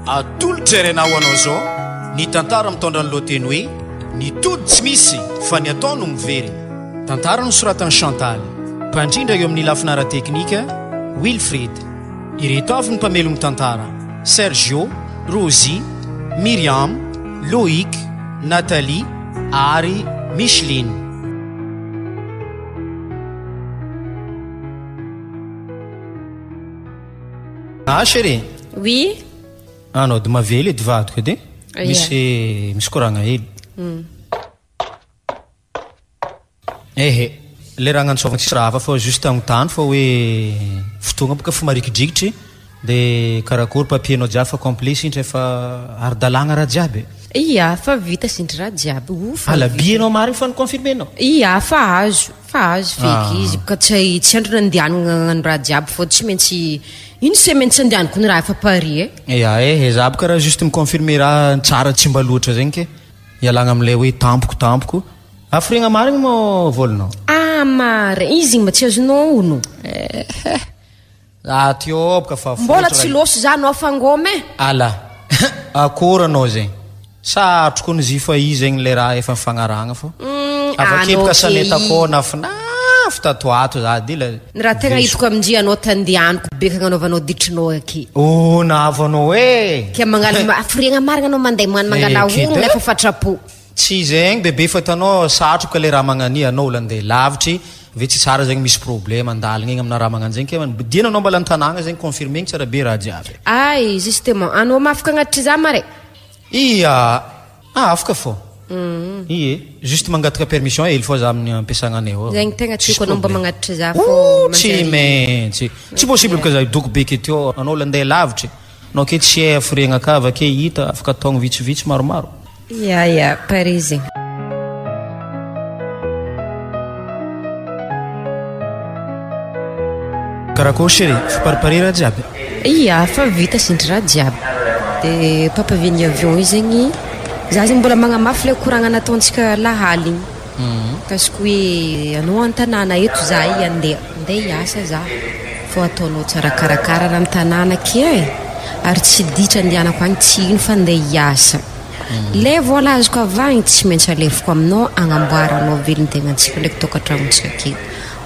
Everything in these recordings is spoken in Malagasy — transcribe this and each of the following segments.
Atolotra RNA ho anao izao ny tantara mitondra ny lohateny hoe Ny tody tsy misy fa ny atao no miverina. Tantara nosoratan'i Chantal, mpandrindra eo amin'ny lafiny ara-teknika, Wilfried. Ireto avy ny mpamelogno tantara, Sergio, Rosie, Myriam, Loïc, Nathalie ary Micheline. Ah chérie. Oui. Anao edy mavely edy vadiko edy. Misy misy koragna hely. Ehe, le raha agnantsovagna tsisy raha hafa fa juste agnontany fa hoe fotoagna boka efa marikidrikitry de karakory papier nao jiaby fa complet sintry efa ara-dalàgna raha jiaby? Ia, fa vita sintry raha jiaby, o fa Ala billet nao marigny fa ni-confirmer-nao? Ia, fa azo, fa azo feky izy boka tsy tsy andro nandianagna nagnano raha jiaby fô tsy maintsy une semaine tsy andianako ny raha efa pare e. Ia ehe, za boka raha juste mi-confirmer raha tsara tsy mba loatra zegny ke. Ialagna amilay hoe tampoko tampoko. Hafiriagna marigny moa vôlinao? Ah marigny, izy igny mba tsy azonao ono. Eh, za ty eo boka fa Mbola tsy lôso za anao fa ngôma e. Ala, akory anao zegny. Sarotro koa ny zifa i zegny le raha efa nifagnarahagna fô. Avake boka saneta akô nafinafy tato ato za de la. Ny raha tegna hitako amindry anao tandehaniko be ka agnanaovanao ditrinao aky. Oh navo anao e! Ke magnano hafiriagna marigna anao mandeha magnano mangala orogno nefa fatrapo. Tsy zegny bebe fa hitanao sarotra ka le raha magnania anao olo andeha lavitry ve tsy tsara zegny misy problème andalagna egny amina raha magnano zegny ke dieny anao mbala antanagna zegny confirmegny tsara be raha jiaby. Ay justement anao mafaka agnatitry za mare. Ia! Ah afaka fô. Ie, juste mangataka permission hely fô za amin'ny ampiasagna anay ao. Zegny tegna tiako anao mba magnatitra za fô. Tsy maintsy. Tsy possible ka za hidoko be aketo eo, anao olo andeha lavitry, anao ake tsy hay hafiriagna ka avy ake hita afaka taogno vitsivitsy maromaro. Ya ya, pare zegny. Karakôry chérie, fa paripare raha jiaby? Ia, fa vita sintry raha jiaby. De papaven'ny avion io zegny, za zegny mbola magnamafy le koragna nataontsika lahaligny. Mikasika hoe anao an-tanàna eto za i andeha, andeha hiasa za. Fô ataonao tsara karakara raha an-tanàna akia e. Ary tsy ditra andehanako agny tsy ino fa andeha hiasa. Le vôla azoko avy agny tsy maintsy alefako aminao agnamboaranao velon-tegnantsika ndraiky tokantragnontsika aketo.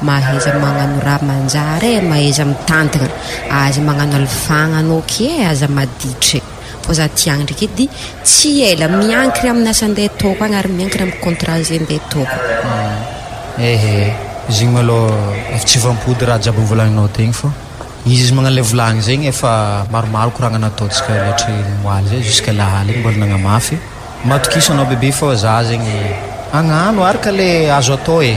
Mahaiza magnano raha manjary e, mahaiza mitantagna, aza magnano alifagna anao ke e, aza maditra e. Fô za ty agny ndraiky edy tsy ela, miankina amin'ny asa andeha ataoko agny ary miankina amin'ny contrat zay andeha ataoko. Ehe, izy igny malôha efa tsy hifampody raha jiaby novolagninao tegny fô izy izy magnano le volagny zegny efa maromaro koragna nataontsika letry omaly zay jusque lahaly igny mbola nagnamafy. Matokisa anao bebe fô za zegny hagnano araka le azo atao e,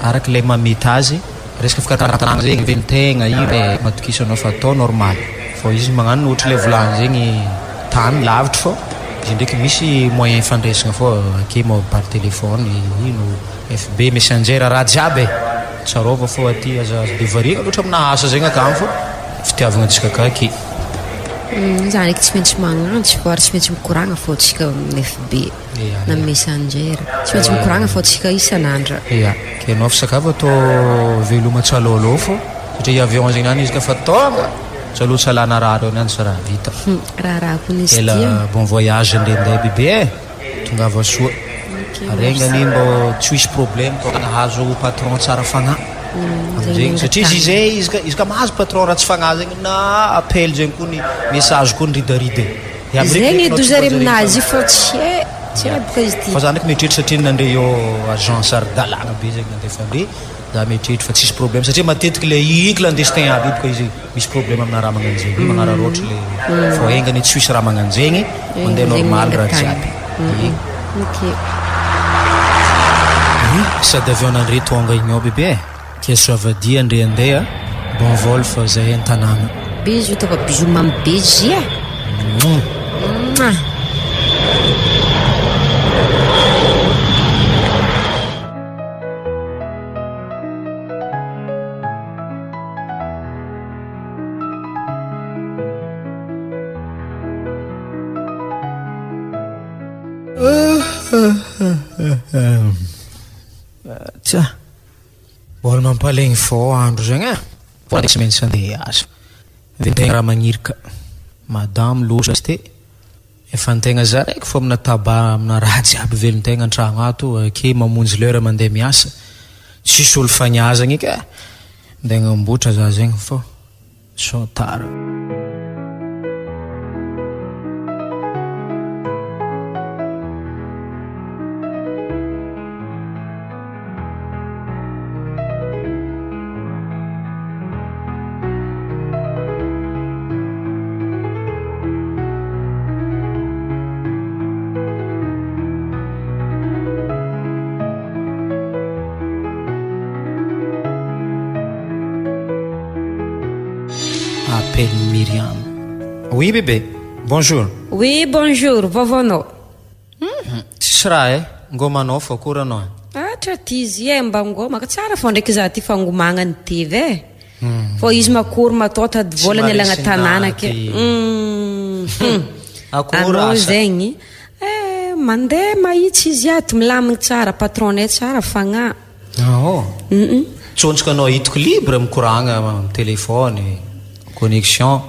araka le mahamety azy, resaka fikarakarana zegny velon-tegna io e, matokisa anao fa atao normal, fô izy magnano ohatry le volagny zegny tany lavitry fô izy ndraiky misy moyen ifandraisagna fô ake moa par téléphone ino FB messenger raha jiaby e, tsarôva fô aty aza de variagna loatra amina asa zegny akagny fô fitiavagna antsika ka ake. Za ndraiky tsy maintsy magnantso fô ary tsy maintsy mikoragna fô tsika amin'ny FB na messenger. Tsy maintsy mikoragna fô tsika isan'andra. Ia, ke anao fisakafo atao veloma tsy alôalô fô satria avion zegny any izy ka fa tonga tsy alô tsy alana rary eo niany tsy raha vita. Raharaha koa izy ty. Ela bon voyage ndraindray bebe e. Tongava soa. Ary enga anie mbô tsy ho hisy problème fa nahazo patron tsara fagnahy amizegny satria izy zay izy ka izy ka mahazo patron ratsy fagnahy zegny na appel zegny koa ny message koa ny ridarida e. Zegny doza re aminazy io fô tsy hay tsy hay boka izy ty. Fa za ndraiky mieritreritra satria nandre eo agence ara-dalàgna be zegny nandefa andre Za mieritreritra fa tsisy problème satria matetiky le i clandestin aby io boka izy misy problème amina raha magnanjegny io magnararaotra le fô enga anie tsy ho hisy raha magnanjegny mandeha normal raha jiaby. Ok. Oui, sady avy eo nandre tonga igny ao bebe e. Kia soavadia andre andeha, bon vol fa zahay an-tanàgna. Bisous taova bisous mamy be zia. Mouah. Tsa, mbola mampalegny fô andro zegny e. Fa tsy maintsy andeha hiasa. Ventegna raha magniry ka. Madame loza te. Efa antegna zaraiky fô amina tabac amina raha jiaby velon-tegna an-tragno ato ake mamonjy l'heure mandeha miasa tsisy olo fagniazagna eky eh! Ndeha agnamboatra za zegny fô sao tara. Appel Myriam. Oui bébé, bonjour. Oui bonjour, vaovaonao. Tsisy raha eh, ngômanao fô akory anao eh. Ah traty izy eh, mba ngômaka tsara fô ndraiky za ty fangomagna ny tv eh. Fô izy makory matao tady Tsy vola nialagna maharesy tanàna ke. ndaty. Hum. Akory Anao asa. zegny eh mandeha mahitsy izy ato milamigny tsara, patron-nay tsara fagnahy. Ah oh. Tsontsika anao hitako libre mikoragna am téléphone, connexion.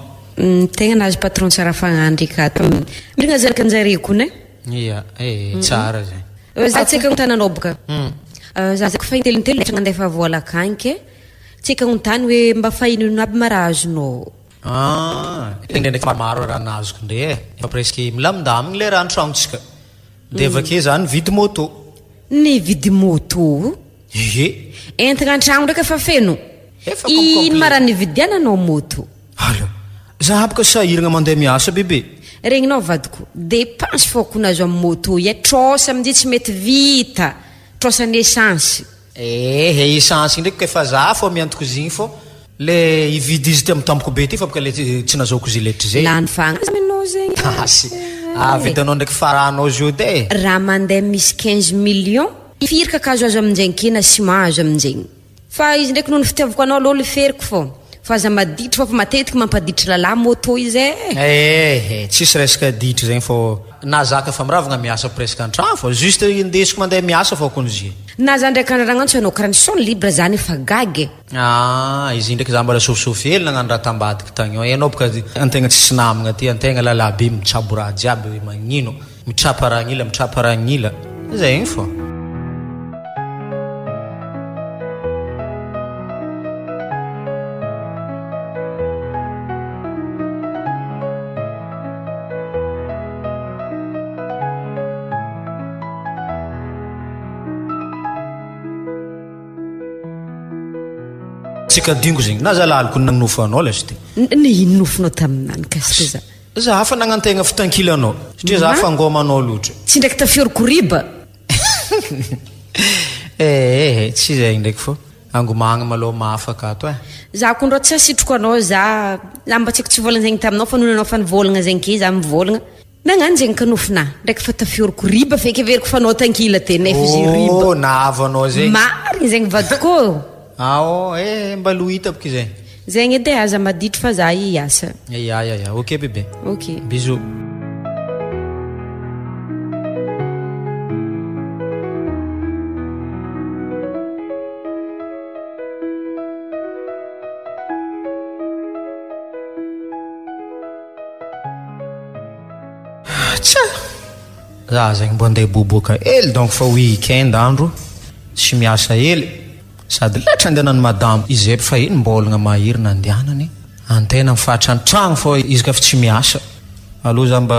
Tegna nahazo patron tsara fagnahy ndraiky ato. Mirina zanaka anjare kony eh. Ia, eh tsara zegny. Za tsy haiko agnontany anao boka. Za zako fa intelintelo letry nandefa vola akagny ke tsy haiko agnontany hoe mba fa ino ino aby ma raha azonao. Ah, ndraindraiky maromaro raha nahazoko ndre eh. Efa presque milamindamigny le raha an-tragnontsika. De avake za nividy moto. Nividy moto? Ie. Entagna an-tragno ndraiky efa feno? Efa Ino ma complet. raha nividiananao moto? Ala, za boka sahiragna mandeha miasa bebe. Regninao vadiko, dépense fô kony azo amin'ny moto io e, trosa amin'izay tsy mety vita, trosan'ny essence. Ehe, essence igny ndraiky efa za fô miantoko izy igny fô le hividy izy ty amy tampoko be ty fa boka le tsy nazahoako izy letry zay. Lany fagnahy anao zegny. Asy, avidinao ndraiky faranao izy io edy e. Raha mandeha misy 15 millions, firy kakazo azo aminjegny ke na ciment azo aminjegny. Fa izy ndraiky noho ny fitiavako anao aloha leferiko fô. Fa aza maditry fa fa matetiky mampaditry lalahy moto izy e. Ehe, tsisy resaka ditry zegny fô na za ka fa miravagna miasa presque an-tragno fô juste indesiko mandeha miasa fô kony izy. Na za ndraiky andragnantso anao karaha ny son libre za nefa gaga e. Ah, izy igny ndraiky za mbola sofisofy hely nagnano raha tambadiky tagny ao. Hainao boka antegna tsisy namagna aty, antegna lalahy be mitsabo raha jiaby magnino, mitrapa raha agnila, mitrapa raha agnila. Zegny fô. Tsy kadingo zegny, na za laliko nagnonofy anao lesy ty. Ny ino nofinao taminah nikasika za? Za fa nagnantegna fitankilanao, satria za fa ngômanao loatra. Tsy ndraiky tafioriko riba. Eh eh, tsy zegny ndraiky fô angomagna malôha mafaka ato eh. Za ko ndrô tsy asitriko anao za, za mba tsy haiko tsy vôlagna zegny taminao fa noho anao fa nivôlagna zegny ke za mivôlagna. Nagnano zegny ka nofinah, ndraiky fa tafioriko riba feky heveriko fa anao tankila te nefa izy riba. Oh, nahavo anao zegny. Marigny zegny vadiko ô. Ao eh, mba lo hita boka izay. Zegny edy e, aza maditry fa za hiasa. Ya ya ya, ok bebe. Ok. Bisous. Tsa! Za zegny mbô andeha hiboaboaka hely donc fa week-end andro, tsy miasa hely, sady letry andehanan'i madamo izy zay fa iny mbôlagna mahery nandehanany, antena mifaritra an-tragno fô izy ka fa tsy miasa, aleo za mba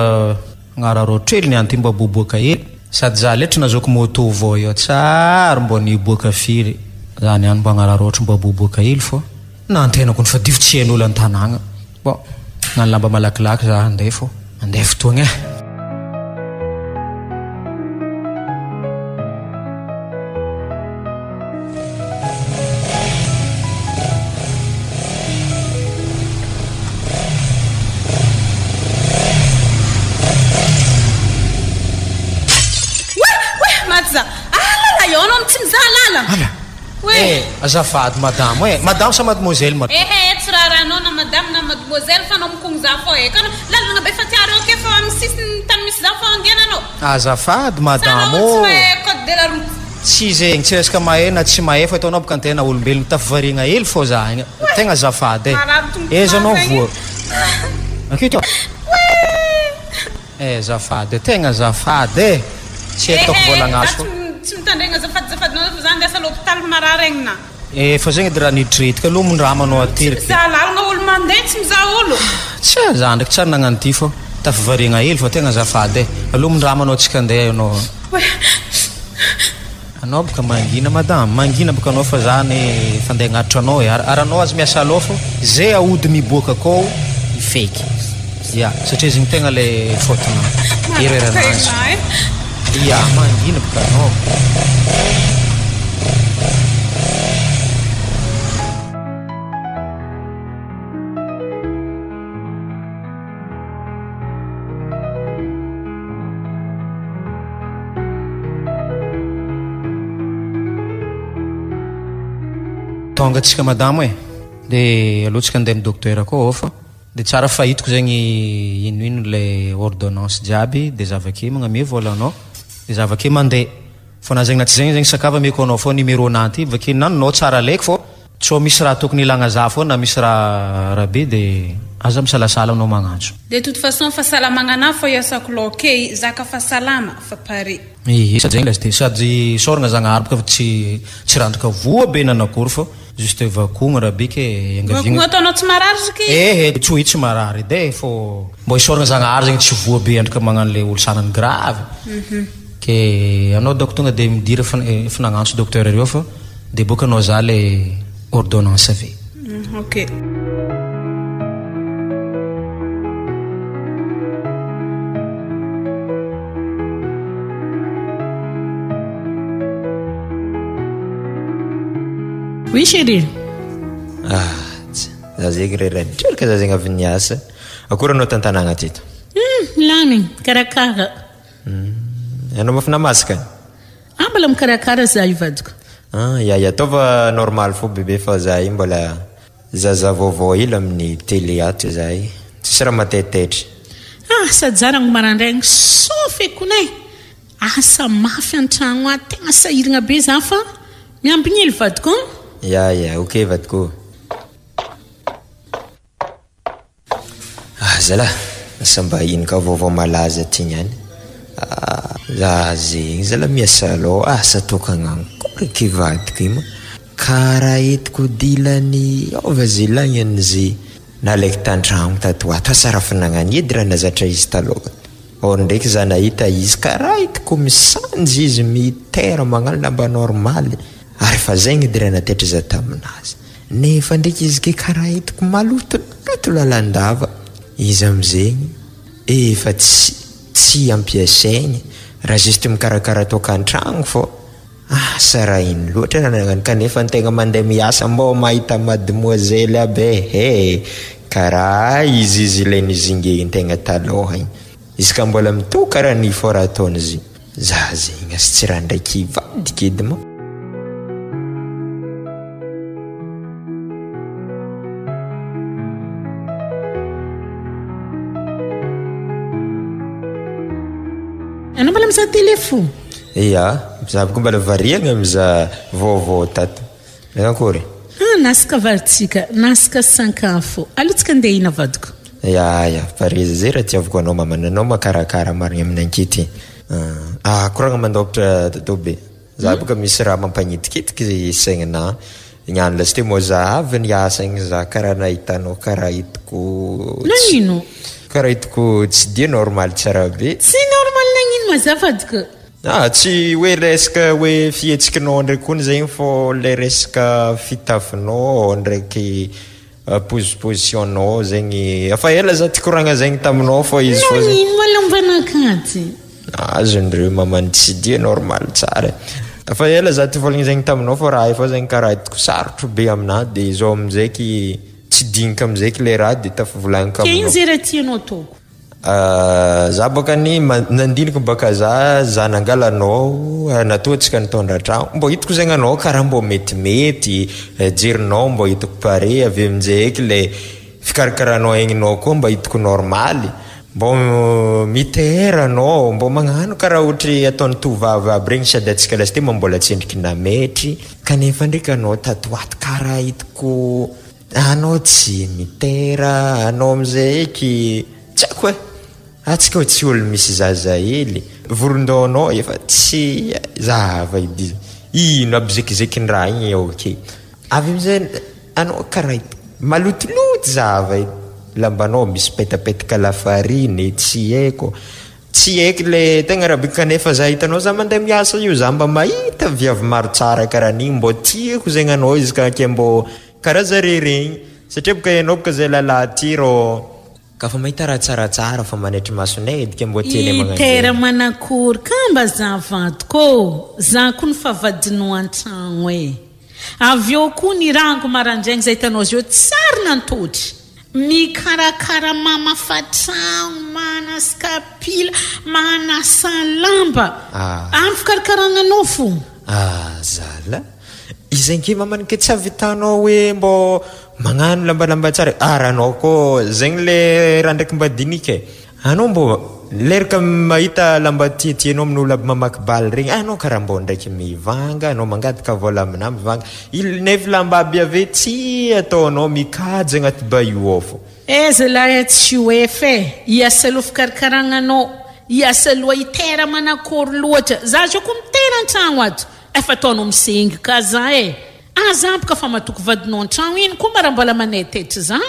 agnararaotra hely niany ty mba boaboaka hely, sady za letry nazahoako moto vao eo tsary mbô niboaka firy, za niany mba agnararaotra mba boaboaka hely fô na antenako ny fadifo tsy hain'olo an-tanàgna. Bon, hagnano lamba malakilaky za handeha fô, mandeha fotoagna eh. Oe! Oe! Maty za! Alala eo anao no tsy mizaha lalana! Ala! Eh, azafady madamo eh, madamo sa mademoiselle ma? Ehe, tsy raharahanao na madame na mademoiselle fa anao mikogno za fô eh, ka anao lalana be fa tiareo ake fa amin'ny sisiny tany misy za fô andehananao. Azafady Sa madamo anao tsy ô. mahay code de la route. Tsy zegny, tsy resaka mahay na tsy mahay fa hitanao boka antegna olombelogno tafivariagna hely fô za igny, tegna azafady eh. Marary tongotra Aiza anao zegny. voa? Akeo ty. Oe! Eh azafady e, tegna azafady e! Tsy hay ataoko Ehe, vôlagna za azy fô. tsy tsy mitandregna azafady azafadinao fa za andeha asa l'hôpital marary aignina. Eh fa zegny edy raha nitretika aloha mindrama anao Tsy ateriko. mizaha lalagna olo mandeha tsy mizaha olo. Tsia, za ndraiky tsary nagnano ty fô tafivariagna hely fa tegna azafady e! Aleo mindrama anao tsika andeha anao. Anao boka mangina madame, mangina boka anao fa za anie efa andeha agnatitra anao e, ary anao aza miasa aloha fô ze aody miboaka akao hifeky, ya satria zegny tegna le faute na erreur anazy, ya mangina boka anao. Tonga antsika madamo e, de aleo tsika andeha amin'ny docteur koa ao fa de tsara fa hitako zegny ino ino le ordonnance jiaby de za avake magnamia vola anao de za avake mandeha fa na zegny na tsy zegny zegny sakafo ameko anao fô numéro nahy ty avake na nao tsara alaiko fô Sao misy raha tokony ilagna za foana na misy raha raha be de aza misalasala anao magnantso. De toute façon fahasalamagna fô iasako laoka e, za ka fa salama fa pare. Ie sady zegny lesy de sady isaoragna Zagnahary boka fa tsy tsy randraka voa be nanakory fa juste vakogna raha be ke iangaviagna. Vakogna ataonao tsy marary ry ki? Ehe tsy hoe tsy marary edy e fô mbô isaoragna Zagnahary zegny tsy voa be andraka magnano le olo sanany grave ke anao dônko tonga de midira efa efa nagnantso docteur reo fa De boka anao za le ordonnance ve? Ok. Oui chérie. Ah, za zegny reradreraka za zegny avy niasa. Akory anao tan-tanàgna teto? Hum, milamigny, karakara. Hum, anao mafy namasaka? Ah mbola mikarakara za io vadiko. Ah ya ya ataova normal fô bebe fa za io mbola zaza vaovao hely amin'ny télé ato za io tsisy raha mataitaitra. Ah sady za rango marandraigny sao fekona eh! Asa mafy antragno ato tegna sahiragna be za fa miambigny hely vadiko an! Ya ya ok vadiko ô. Ah zalah, asa mba ino ka vaovao malaza aty niany ah, za zegny zalah miasa aloha asa tokagna akory ky vadiko io ma, karaha entiko dilany niova ze lagnany ze nalaiko tantragno tato ho ato, asa raha fa nagnano edy raha nahazatra izy taloha, or ndraiky za nahita izy karaha hitako misanjy izy mitera magnano lamba normaly, ary efa zegny edy raha nataitry za taminazy. Nefa ndraiky izy ke karaha hitako malotoloto lalandava izy amizegny efa tsy tsy ampiasaigny raha juste mikarakara tokantragno fô asa raha ino loatra raha nagnano kanefa antegna mandeha miasa mbô mahita mademoiselle aby e he karaha izy izy ilay nizingehintegna talôha igny izy ka mbola mitohy karaha ny fô raha ataon'izy. Za zegny aza tsy raha ndraiky hivadika edy ma. Anao mbola mizaha télé fo? Ia, za koa mbola variagna mizaha vaovao tato. Nanakôry? Ah, nasaka varintsika, nasaka sakafo. Aleo tsika andeha hihina vadiko. Ya, ya, Paris zay raha tiaviko anao mama, nanao makarakara marigny amin'ny ankety. Ah, koragna mandaopitra Toto be. Za boka misy raha mampagnitikitiky saigninahy. Niany lasy teo moa za avy niasa igny za karaha nahitanao karaha hitako Nagnino? Karaha hitako tsy dia normal tsara be. Tsy normal nagnino ma za vadiko? Ah, tsy hoe resaka hoe fihetsikinao ndraiky hono zegny fô le resaka fitafinao ndraiky posiposition-nao zegny, efa ela za ty koragna zegny taminao fô izy fô zegny. Nagnino ma lambanakaty? Azondreo mamany tsy dia normal tsara e. Efa ela za ty vôlagna zegny taminao fô raha io fô zegny karaha hitako sarotro be aminah de zao amizaiky tsy dinika amizaiky le raha de tafivolagniko Ke ino aminao. ze raha tianao ataoko? Za bôka ny nandiniky bôka za, za nangala anao natoa tsika nitondra tragno, mbô hitako zegny anao karaha mbô metimety, jerinao mbô hitako pare, avy eo aminjay eky le fikarakaranao aigninao koa mba hitako normaly, mbô mitera anao, mbô magnano karaha ohatry ataon'ny tovovavy aby regny sady antsika lasiteo moa mbola tsy endriky nametry, kanefa ndraiky anao tato ho ato karaha hitako Anao tsy mitera anao amizay eky tsy haiko e! Atsika tsy olo misy zaza hely, voron-dohanao efa tsy zava edy, ino aby zekizekin-draha igny ao ake. Avy amizay anao karaha malotoloto zava edy, lambanao misy petapetaka lafariny tsy haiko, tsy haiko le tegna raha be kanefa za hitanao za mandeha miasa io za mba mahita viavy maro tsara karaha an'igny mbô tiako zegny anao izy ka ke mbô karaha zare regny satria boka ianao boka zay lalahy ty rô Ka fa mahita raha tsaratsara fa manaitry masonay edy ke mbô tianay magnano Itera zegny. manakory ka mba za vadiko ô, za koa ny fa vadinao antragno e. Avy eo koa ny rango marandraigny zay hitanao zeo tsary nantôtry. Mikarakara mamafa tragno, manasy kapila, manasa lamba. Ah. Ampy fikarakaragna anao fo. Ah zala. Izay nge mamany ke tsy ahavitanao hoe mbô magnano lambalamba tsara ary anao koa zegny le raha ndraiky mba dinika e, anao mbô leraka mahita lamba tiatianao amin'olo aby mamaky baly regny anao karaha mbô ndraiky mivanga anao mangataka vôla aminah mivanga, il nefa lamba aby ave tsy ataonao mikajy agnaty bahut ao fô. Eh zalahy tsy ho efa e, hiasa loha fikarakaragna anao, hiasa loha hitera manakôry loatra, za zao koa mitera antragno ato, Efa ataonao misengy ka za e! Aza ampoka fa matoky vadinao antragno iny koa mba raha mbola manaitaitra za.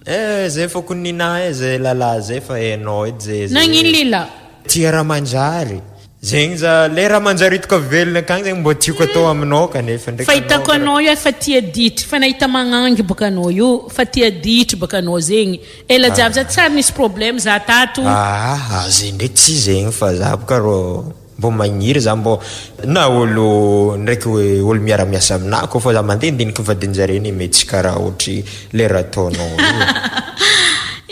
Eh zay foko ninah eh zay lalahy zay fa hainao edy zay zay. Nagnino lehilahy? Tia raha manjary. Zegny za le raha manjary hitako velona akagny zegny mbô tiako atao aminao kanefa ndraiky anao Fahitako anao io efa tia ditry fa nahita magnangy boka anao io fa tia ditry boka anao zegny ela jiaby za tsary nisy problème za tato. Aa zegny ndraiky tsy zegny fa za boka rô. Mbô magniry za mbô na olo ndraiky olo miara miasa aminah koa fa za mandeha ndiniky vadinjare ne mety tsy karaha ohatry le raha ataonao io.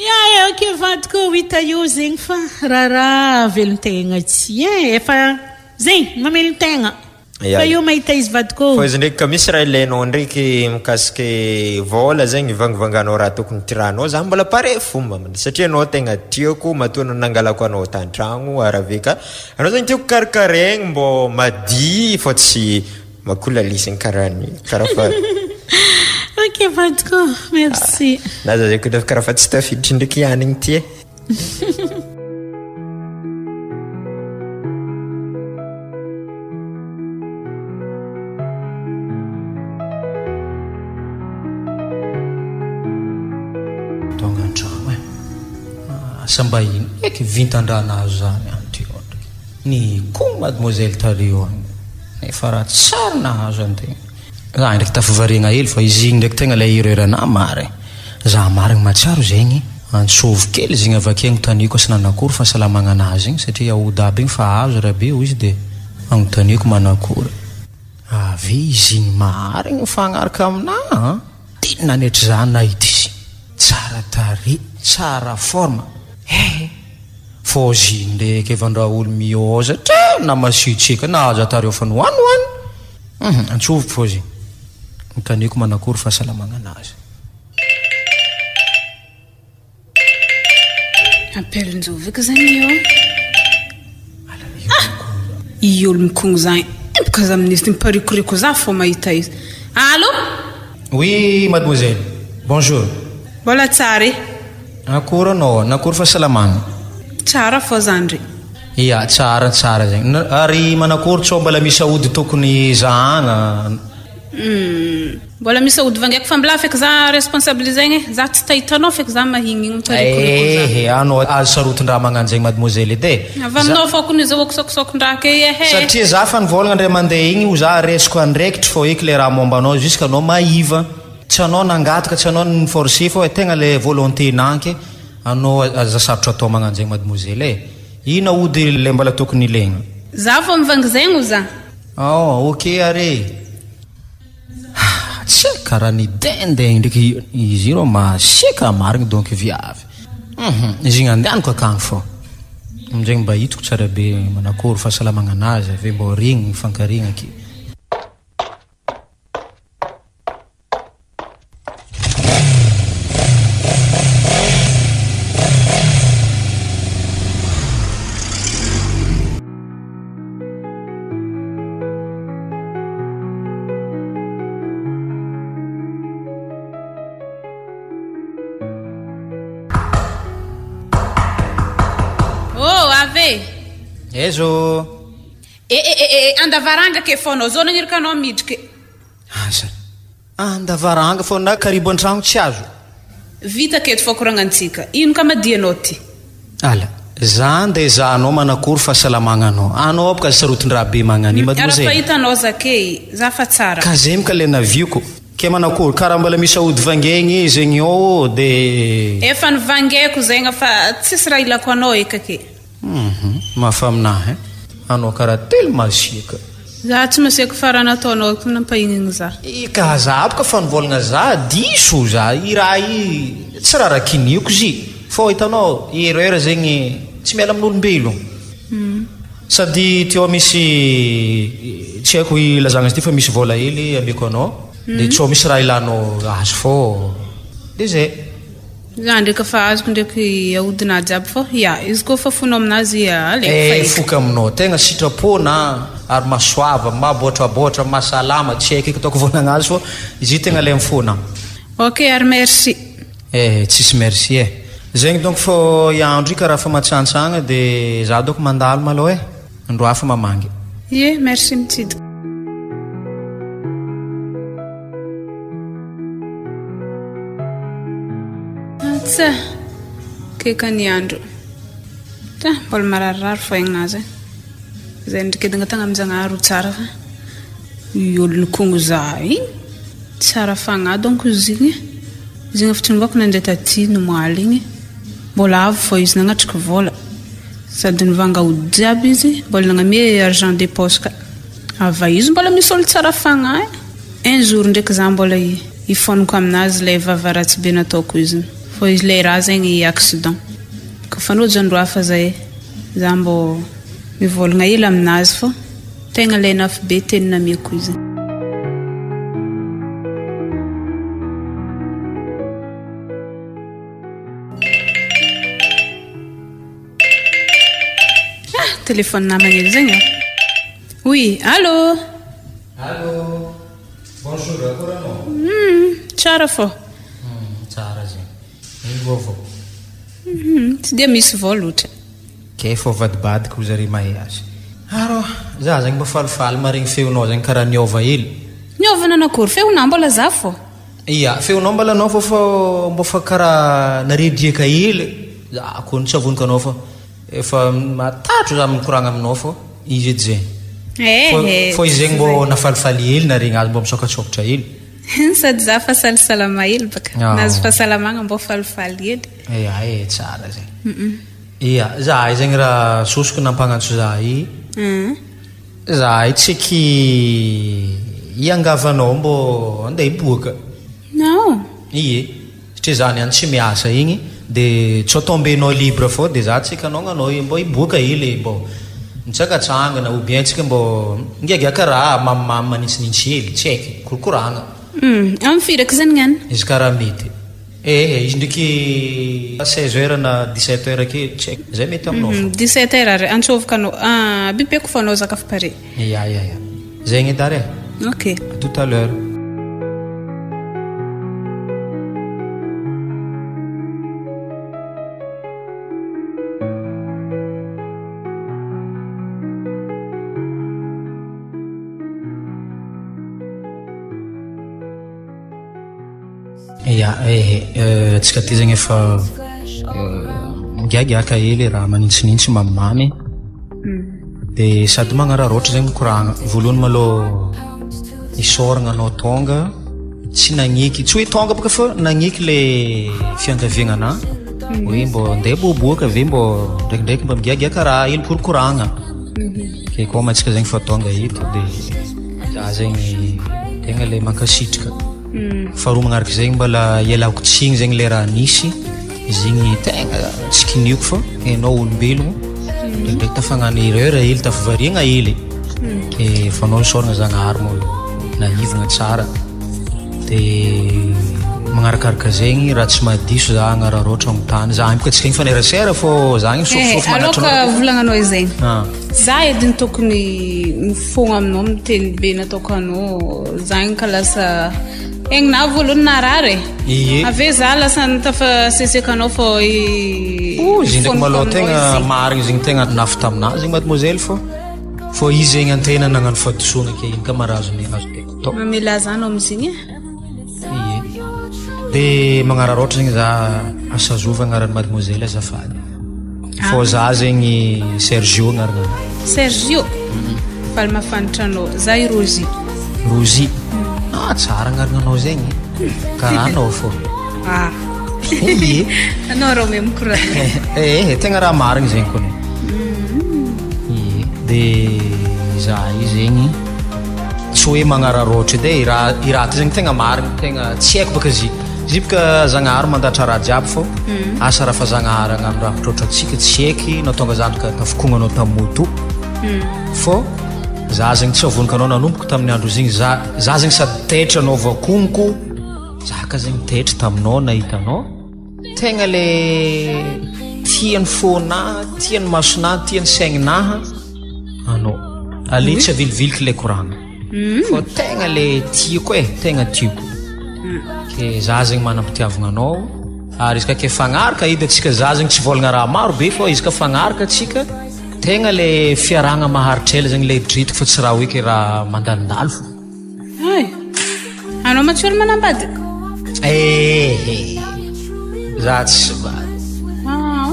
Ya e ok vadiko ho hita eo zegny fa raharaha velontegna tsy e efa zegny mamelontegna. Ya. Fa eo mahita izy vadiko ô. Fa izy ndraiky ka misy raha ilainao ndraiky mikasiky vôla zegny ivangivanganao raha tokony tiranao za mbola pare fo mamany satria anao tegna tiako matoa anao nangalako anao tantragno ary avy ka anao zegny tiako karikaraigny mbô madihy fô tsy makolalisiny karaha ny karaha fa Ok vadiko ô, merci. Na za zegny karaha fa tsy tafiditry ndraiky hanigny ty e. Tonga an-trano e. Asa mba ino eky vintan-draha nahazo zany any ty ndraiky. Ny koa mademoiselle tary eo agny. Nefa raha tsary nahazo antegna. Za ndraiky tafavariagna hely fa izy igny ndraiky tegna ilay erreur anah marigny. Za marigny mahatsiaro zegny, antsôvy kely zegny avake agnontaniako asa nanakory fahasalamagna anazy igny satria aody aby igny fa azo rabe hoy izy de agnontaniako manakory. Avy izy igny marigny mifagnaraka aminah an! Tena nanaitry za nahita izy igny. Tsara tarehy, tsara forme, eh! Fôzy igny ndraiky efa ndra olo miôzatra na masiatsiaka na aza tareo fa nohanohano. Hum, antsoviko fôzy. Notaniko manakory fahasalamagna anazy. Appel-njoviko zegny io. Ah! I olo mikogno zany empoka za amin'izy ty miparikoriko za fô mahita izy. Allô? Oui mademoiselle, bonjour. Mbola tsara e. Akory anao, nakory fahasalamagna? Tsara fô zandry. Ia, tsara tsara zegny. Ary manakory tsao mbola misy aody tokony zahagna? Humm, mbola misy aody vangaiko fa mbola feky za responsable zegny e, za tsy tahitanao feky za mahigny igny mitarikoriky za. Ehe, anao azo sarotin-draha magnano zegny mademoiselle edy e. Avy aminao fô kony izahoako sôkosôkon-draha ke ehe. Satria za fa nivôlagna ndray mandeha igny ho za resiko andraikitry fô eky le raha momba anao jusque anao mahiva. Tsy anao nangataka, tsy anao ni-forcer fô tegna le volonté-nanke anao aza sarotra atao magnano zegny mademoiselle e. Ino aody le mbola tokony ilaigna? Za vao mivangy zegny oza. Ao, ok ary e. Tsy haiko karaha nidendeha ndraiky izy io rô masiaka marigny donc viavy. Hum, izy igny andehaniko akagny fô. Aminjegny mba hitako tsara be manakôry fahasalamagna anazy avy eo mbô regny mifankaregny ake. e! Aiza ô? E e e e andavaranga ke fô anao zao nagniraka anao midriky e. Aza. Andavaranga fô na karibo antragno tsy azo. Vita aketo fô koragnantsika. Ino ka madianao ty? Ala. Za nde za anao manakory fahasalamagna anao. Anao aby ka sarotin-draha be magnani Ara mademoiselle. fahitanao zake za fa tsara. Ka zegny ka le navioko. Ke manakory karaha mbola misy aody vangaigny zegny ao de. Efa nivangaiko zegny fa tsisy raha ilako anao ekake. Hum mafa aminahy eh. Anao karaha telo masiaka. Za tsy masiaka fa raha nataonao ko nampahignigny za. Ka za boka fa nivolagna za diso za i raha i tsy raha rakiniko izy fô hitanao erreur zegny tsy miala amin'olombelogno sady teo misy tsy haiko ilazagna izy ty fa misy vôla hely ameko anao de tsao misy raha ilanao azy fô de zay. Za ndreky efa azoko ndreky ahodina jiaby fô ya izy koa fa fonao aminazy alefa Eh eky. foky aminao tegna sitrapo na ary masoava mabotrabotra mahasalama tsy haiko eky ataoko volagna azy fô izy io tegna le mifona. Ok ary merci. Eh tsisy merci eh. Zegny donc fô i andro io karaha fa matsantsagna de za donc mandalo malôha eh, andro hafa mamangy. Ie merci mitsidika. Tsa, keka ny andro. Ta, mbola mararirary fo aignazy. Zay ndrikedagna tagna amin-jagnahary ho tsara fa i olo nikongo za igny tsara fagnahy donc izy igny. Izy igny efa tsy nivôka nandeha taty nomaly igny. Mbola avy fô izy nagnatriky vôla. Sady nivanga ody jiaby izy, mbola nagnamia argent de poche ka. Ava izy mbola misy olo tsara fagnahy. Un jour ndraiky za mbola hifoniko aminazy ilay vava ratsy be nataoko izy fô ilay raha zegny accident ka fanojo andro hafa zay za mbô mivolagna hely aminazy fô tegna ilay nafy be teny namiako izy. Ah, téléphone namagna hely zegny ah. Oui, allô. Allô. Bonjour, akory anao? Hum, tsara fô. Hum, tsara zegny. Ino vaovao? Hum, tsy dia misy vao loatra. Kay fô vadibadiko zare mahay azy. Arô, za zegny mba falifaly maharegny feonao zegny karaha niôva hely. Niôva nanakory? Feonà mbola za fô. Ia, feonao mbala anao fô fô mbô fa karaha naredriaka hely. Za kony tsy avoniko anao fa. Efa matatro za mikoragna aminao fô izy edy zegny. Eh, Fô izy zegny mbô nafalifaly hely naregny azy mbô misôkatsôkatra hely. Sady za fa salsalama hely baka. Ah. Nahazo fahasalamagna mbô falifaly hely. Ia e, tsara zegny. Ia, za zegny raha sosoko nampagnantso za i. Za tsy eky hiangavanao mbô andeha hiboaka. Nao. Ie. Satria za niany tsy miasa igny de tsy ho tombenao libre fô de za tsika anao gnanao mbô hiboaka hely mbô mitsangatsangana ou bien tsika mbô migiagiaka raha mamimamy manintsinintsy hely tsy haiko korokoragna. Hum, amin'ny firy aky zany gnany? Izy karaha mety. Eh izy ndraiky 16 heures na 17 heures ake tsy haiko zay mety aminao fô. 17 heures ary antsôviko anao ah bipeko fô anao zaka fa pare. Ya ya ya. Zegny edy ary e. Ok. À tout à l'heure. Ya, eh, eh, antsika aty zegny efa migiagiaka hely raha manintsinintsy mamimamy. Dia sady magnararaotra zegny mikoragna. Voalohany malôha isaoragna anao tônga tsy nagneky, tsy hoe tônga bôka fa nagneky le fiangaviagna anà hoe mbô andeha hiboaboaka ve mbô ndraikindraiky mba migiagiaka raha hely korokoragna. Ke kôma antsika zegny fa tônga eto de za zegny tegna le mankasitraka. Faharoa magnaraka zegny mbôla ialako tsiny zegny le raha nisy. Izy igny tegna tsy kinihiko fa hainao olombelogno ndraindraiky tafagnano erreur hely tafavariagna hely ke fa anao isaoragna Zagnahary moa naivagna tsara de magnarakaraka zegny raha tsy mahadiso za agnararaotra agnontany za boka tsy mifanerasera fô za igny sofosofo Aloka manatona volagnanao izegny. Ah. Za edy ny tokony mifogna aminao miteny be nataoko anao za igny ka lasa. Egny na voalohany narary e. Ie. Avy eo za lasa nitafaseseka anao fô i. Oh, izy ndraiky malôha foniko aminao tegna izy zegny. marigny izy igny tegna nafy taminazy igny mademoiselle fô fô izy zegny antena nagnano fahadisoagna ke ino ka marazo ny azo tiako atao. Mamelà za anao amizigny e. Ie. De magnararaotra zegny za asazova agnaran'i mademoiselle azafady. Fô za zegny Sergio agnarana. Sergio? Faly mahafantatra anao. Za i Rosie. Rosie? Ah, tsara agnarananao zegny. Karaha anao fô. Ah. Ie. Anao rô mahay mikoragna. Eh, tegna raha marigny zegny kony. Ie. De za io zegny tsy hoe magnararaotra edy e, i raha i raha ty zegny tegna marigny, tegna tsy haiko baka izy. Izy io bôka Zagnahary mandatra raha jiaby fô asa raha fa Zagnahary hagnano raha mitroatra antsika tsy haiky nahatonga za naka tafokognanao tamin'ny moto fô za zegny tsy avonika anao nanomboka tamin'ny andro izy igny za za zegny sady taitra anao vakoniko za ka zegny taitra taminao nahita anao tegna le tian'ny fônà tian'ny masonà tian'ny saigninaha anao ale tsy aviliviliky le koragna. Fô tegna le tiako e, tegna tiako. Ke za zegny manam-pitiavagna anao ary izy ka ke fagnaraka edy antsika za zegny tsy vôlagna raha maro be fô izy ka fagnaraka antsika tegna le fiarahagna maharitra ela zegny le eritreretiko fa tsy raha hoe ke raha mandalondalo fô. Hay! Anao ma tsy olo manambady? Ehe! Za tsisy vady. Ah.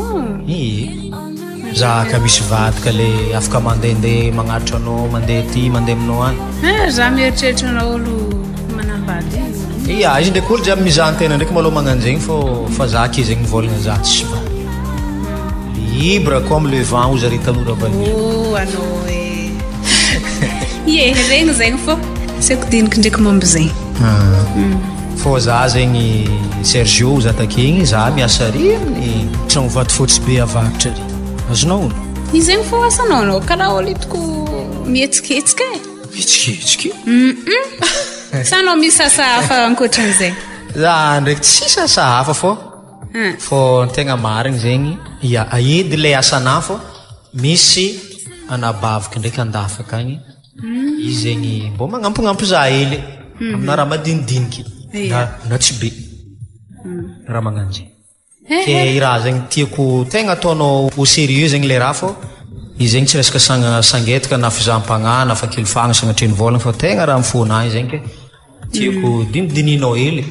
Ie. Za ka misy vady ka le afaka mandehandeha magnatitra anao mandeha aty mandeha aminao any. Eh, za mieritreritra anao olo manambady. Ia, izy ndraiky olo jiaby mizaha antena ndraiky malôha magnano zegny fô fa za aky zegny mivôlagna za tsisy vady. Libre comme le vent hoy zare tanora vahiny. Oh, anao e. Ie, regny zegny fô tsy haiko diniky ndraiky momba zegny. Fô za zegny Sergio za take igny za miasa ary amin'ny tragno vato fotsy be avaratra ary. Azonao ono? Io zegny fô asanao anao karaha olo hitako mihetsiketsika e. Mihetsiketsika? Hum. Sa anao misy asa hafa ankoatran'izay? Za ndraiky tsisy asa hafa fô fô ny tegna marigny zegny ia edy le asanah fô misy anabaviko ndraiky andafy akagny Izy zegny mbô magnampignampy za hely amina raha madinidiniky na na tsy be raha magnano zegny. Ke i raha zegny tiako tegna ataonao au sérieux zegny le raha fô izy zegny tsy resaka sagna sangetaka na fizaham-pagnahy na fakilifagna sagnatria ny vôlagna fa tegna raha amy fônahy zegny ke tiako dinidinihinao hely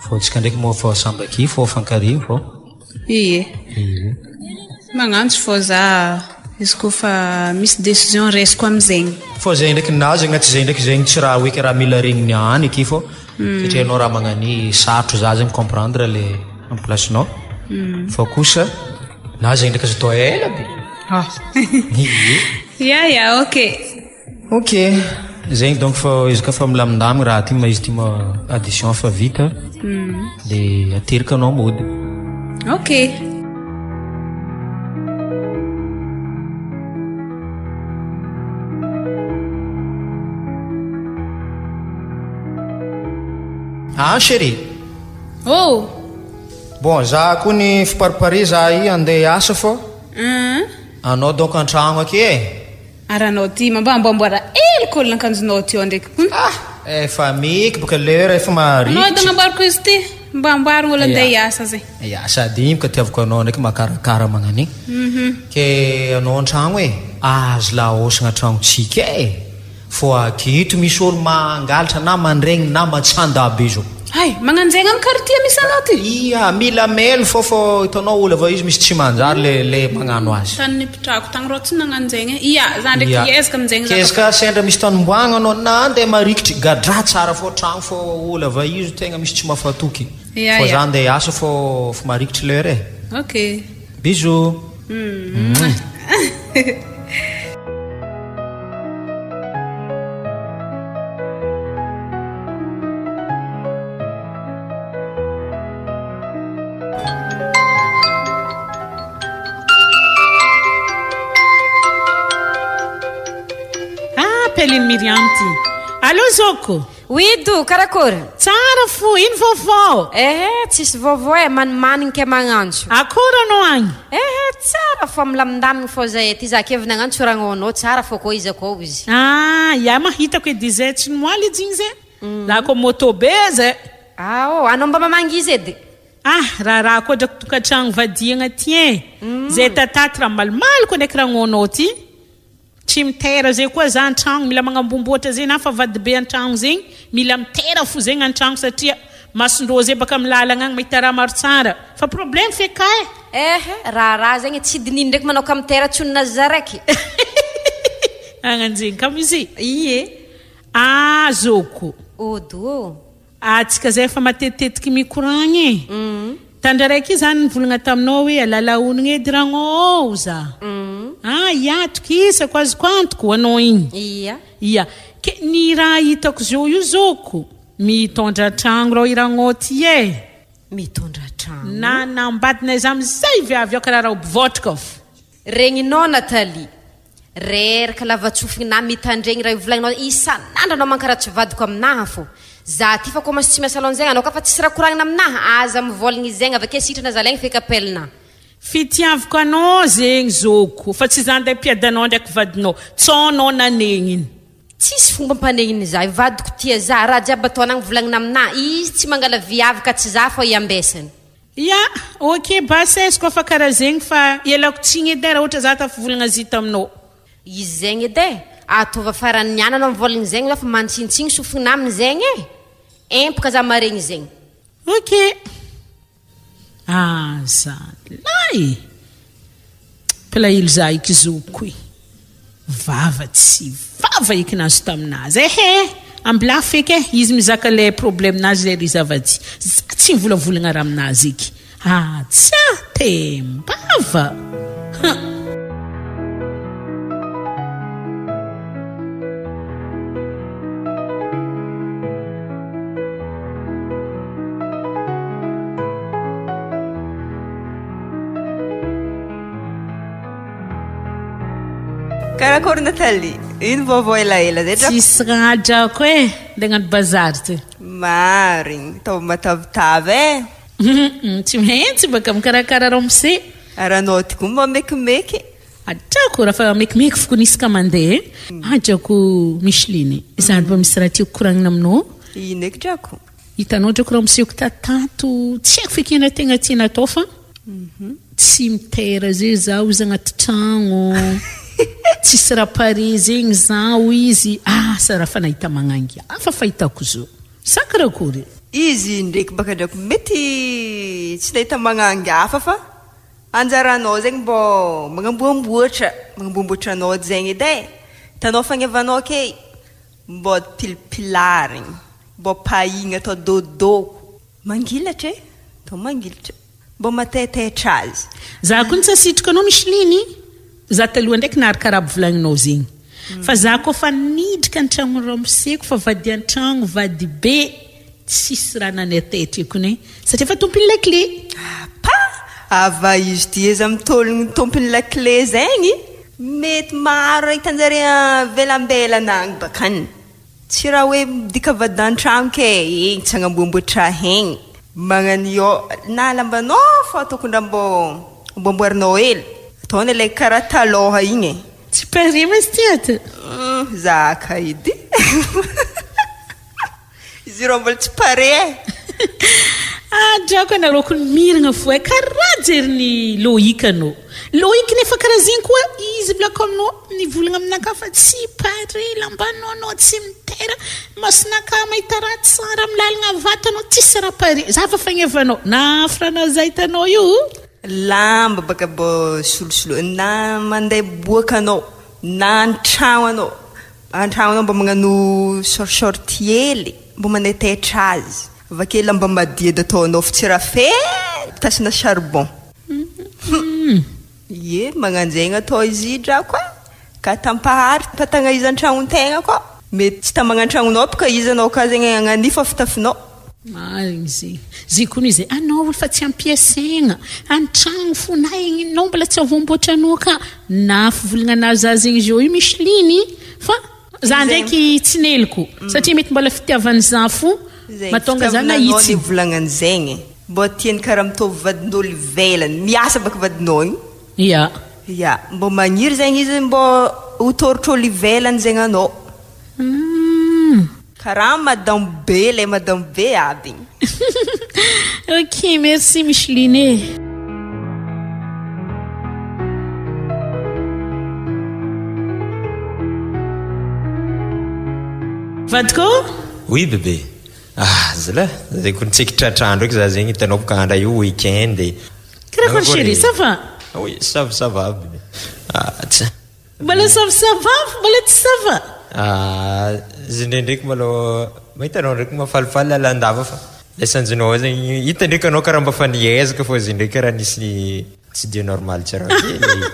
fô antsika ndraiky moa fa samby akia fô fankarigny fô. Ie. Magnantso fô za izy koa fa misy décision raisiko amizegny. Fô zegny ndraiky na zegny na tsy zegny ndraiky zegny tsy raha hoe karaha mila regniny any aky fô satria anao raha magnani sarotro za zegny mi-comprendre le am place-nao fa kosa na zegny ndraiky azo atao ela be. Ie. Ya ya ok. Ok, zegny donc fa izy ka fa milamindamigny raha ty ma izy ty ma addition fa vita de ateriko anao mody. Ok. Ah chérie. Oh. Bon za koa ny fiparipari za i andeha hiasa fô. Anao donc antragno aky e. Ary anao ty mba amboamboara hely kôl ankanjonao ty ao ndraiky hum. Ah! Efa meky boka lera efa marikitry. Anao edy agnamboariko izy ty, mba amboarigny olo andeha hiasa zay. Ya, sady igny boka tiaviko anao ndraiky makarakara magnan'igny. Ke anao antragno e, azo laosagna antragnotsika e. Fô aketo misy olo mangalatra na mandregny na matsanda be zao. Hay, magnanjegny am quartier misy anao ty? Ia, mila mailo fô fô hitanao olo avao izy misy tsy manjary le le magnano azy. Tany nipitrahako tagny rô tsy nagnanjegny e. Ia, za ndraiky hiezaka aminjegny za. Kezaka sendra misy tany omboagna anao na andeha marikitry, gadra tsara fô tragno fô olo avao izy tegna misy tsy mafatoky. Fô za andeha hiasa fô fô marikitry l'heure e. Ok. Bisous. Ah, Peline Myriam ty. Allô Zoko. Oui do, karakôry? Tsara fo, ino vaovao? Ehe, tsisy vaovao e, manimanigny ke magnantso. Akory anao agny? Ehe, tsara fô, milamindamigny fô zay aty, za ke avy nagnantso ragnonao, tsara fô koa izy akao izy. Ah, ya ma hitako edy izay tsy noaly izy igny zay. Za koa moto be zay. Ao, anao mba mamangy izy edy. Ah, raharaha koa drako tokantragno vadiagna ty e. Zay tataty raha malimaly koa ndraiky ragnonao ty. Tsy mitera zay koa za antragno, mila magnambomboatra zay na fa vady be antragno zegny, mila mitera fo zegny antragno satria masondrô zay baka amy lalagna agny mahita raha maro tsara. Fa problème feka e. Eh, raharaha zegny tsy dinino ndraiky manao ka mitera tsoninazy za raiky. Agnanjegny ka izy. Ie. Azoko. Ody ô. Atsika zay efa matetitetiky mikoragna e. Tandra raiky io zany nivolagna taminao hoe alala onogno edy ragnô ô za. Ah ia atokisako azoko antoko anao igny. Ia. Ia. Ke ny raha hitako zao io zôko mitondra tragno rô i ragnô ty e. Mitondra tragno. Nanambadinay za amizay viavy ao karaha raoby vôtraka fo. Regninao Nathalie. Reraka lavatsofigny na mitandregny raha io volagninao isan'andro anao mankaratsy vadiko aminaha fô. Za ty fa commence tsy miasa alone zegny anao ka fa tsisy raha koragnina aminaha aza mivolagna zegny avake sitrana zalaigny feky appel-na. Fitiaviko anao zegny zôko fa tsy za ndeha mpiady anao ndraiky vadinao tsao anao nanegniny. Tsisy fomba ampaneniny za io vadiko tia za raha jiaby ataonagny volagnina aminaha izy tsy mangala viavy ka tsy za fô iambesany. Ya, ok basy aiza koa fa karaha zegny fa ialako tsigny edy e raha ohatra za tafivolagna zita aminao. Izy zegny edy e, ataova farany niany anao mivolagna zegny za fa mantsintsigny sofigna aminy zegny e, empaka za maregny zegny. Ok. Azalahy e! Mpilahelo za eky zokiko e! Vava tsy vava eky nazo taminazy ehe! Ambilà feky eh! Izy mizaka le problème nazy le ry zava-tsy za tsy mivolavolagna raha aminazy eky! Atsia! Tembava! Huh! Karakory Nathalie? Ino vaovao elaela zay drako? Tsisy raha drako e, ndeha hagnano bazary ty. Marigny, ataovy matavitavy e. Tsy maintsy baka mikarakara ramose. Ary anao ty koa mba mekimeky. Drako raha fa mekimeky foko isaka mandeha e. Drako Micheline, za mba misy raha tiako koragnina aminao. Ino eky drako? Hitanao drako ramoseko tatato, tsy haiko feky ino tegna tiana atao fa tsy mitera zay zaho izy agnaty tragno, tsisy raha pare zegny zaho izy, asa raha fa nahita magnangy hafa fahitako zao, sa karakory? Izy ndreky baka drako mety tsy nahita magnangy hafa fa anjaranao zegny mbô magnamboamboatra, magnamboamboatra anao zegny edy e, hitanao fagnevanao ke mbô pilipilarigny, mbô pahigna atao dôdôko, mangilatra e, atao mangilatra. Mbô mataitaitra azy. Za koa tsy asitriko anao Micheline, za taloha ndraiky naharaka raha volagninao zegny, fa za koa fa nidrika an-tragnon'i ramoseko fa vady an-tragno vady be tsisy raha nanaitaitra kony satria efa tompon'ny lakile. Apa! Ava izy ty eza mitôlogno tompon'ny lakile zegny, mety maro raha hitanjare avelambelana agny bakany. Tsy raha hoe midika vady an-tragno ke egny tsy agnamboamboatra hegny. Magnanio na lambanao fa tokony raha mbô amboamboarinao hely. Ataony ilay karaha talôha igny e. Tsy pare ma izy ty ato? Zaka edy. Izy ireo mbola tsy pare e. Ah drako anareo kony miragna fo e karaha jerin'i Loïc anao. Loïc nefa karaha zegny koa izy volako aminao nivolagna aminakahy fa tsy pare lambanao anao tsy mitera masonakahy mahita raha tsara amin'ny lalagna vato anao tsisy raha pare za fa fagnevanao na afranao za hitanao io. Lamba baka mbô solosoloina na mandeha miboaka anao na an-tragno anao an-tragno anao mba magnano short short hely mba manaitaitra azy avake lamba madidy ataonao fa tsy raha feno tasina charbon. Ie, magnanjegny atao izy drako a! Ka tampahary patagna izy an-tragnon-tegna koa. Mety tsy tamagna an-tragnonao bôka izy anao ka zegny agnanifa fitafinao. Marigny zegny. Zegny koa izy anao olo fa tsy ampiasaigna an-tragno fo na egninao mbola tsy avoamboatra anao ka na fivolagna za zegny zao io Micheline fa za ndraiky tsy neliko satria mety mbola fitiavany za fo mahatonga za nahitsy. Zegny fitiavananao zegny. Mbô tiany karaha mitovy vadin'olo ivelany, miasa baka vadinao igny. Ya. Ya, mbô magniry zegny izy mbô ho tôrotr'olo ivelany zegny anao. Humm. Karaha madame be ilay madame be aby igny. Ok, merci Micheline e. Vadiko? Oui bébé. Ah zala, zay ko nitseky tratr'andro eky za zegny hitanao boka andra io week-end e. Karakôry chérie, ça va? Oui, ça ça va bébé. Ah tsa. Mbola ça ça va mbola tsy ça va? Ah izy ndraindraiky malôha mahita anao ndraiky mahafalifaly lalandava fa le sanjinao zegny hita ndraiky anao karaha mba fa niezaka fô izy ndraiky karaha nisy tsy dia normal tsara be le izy.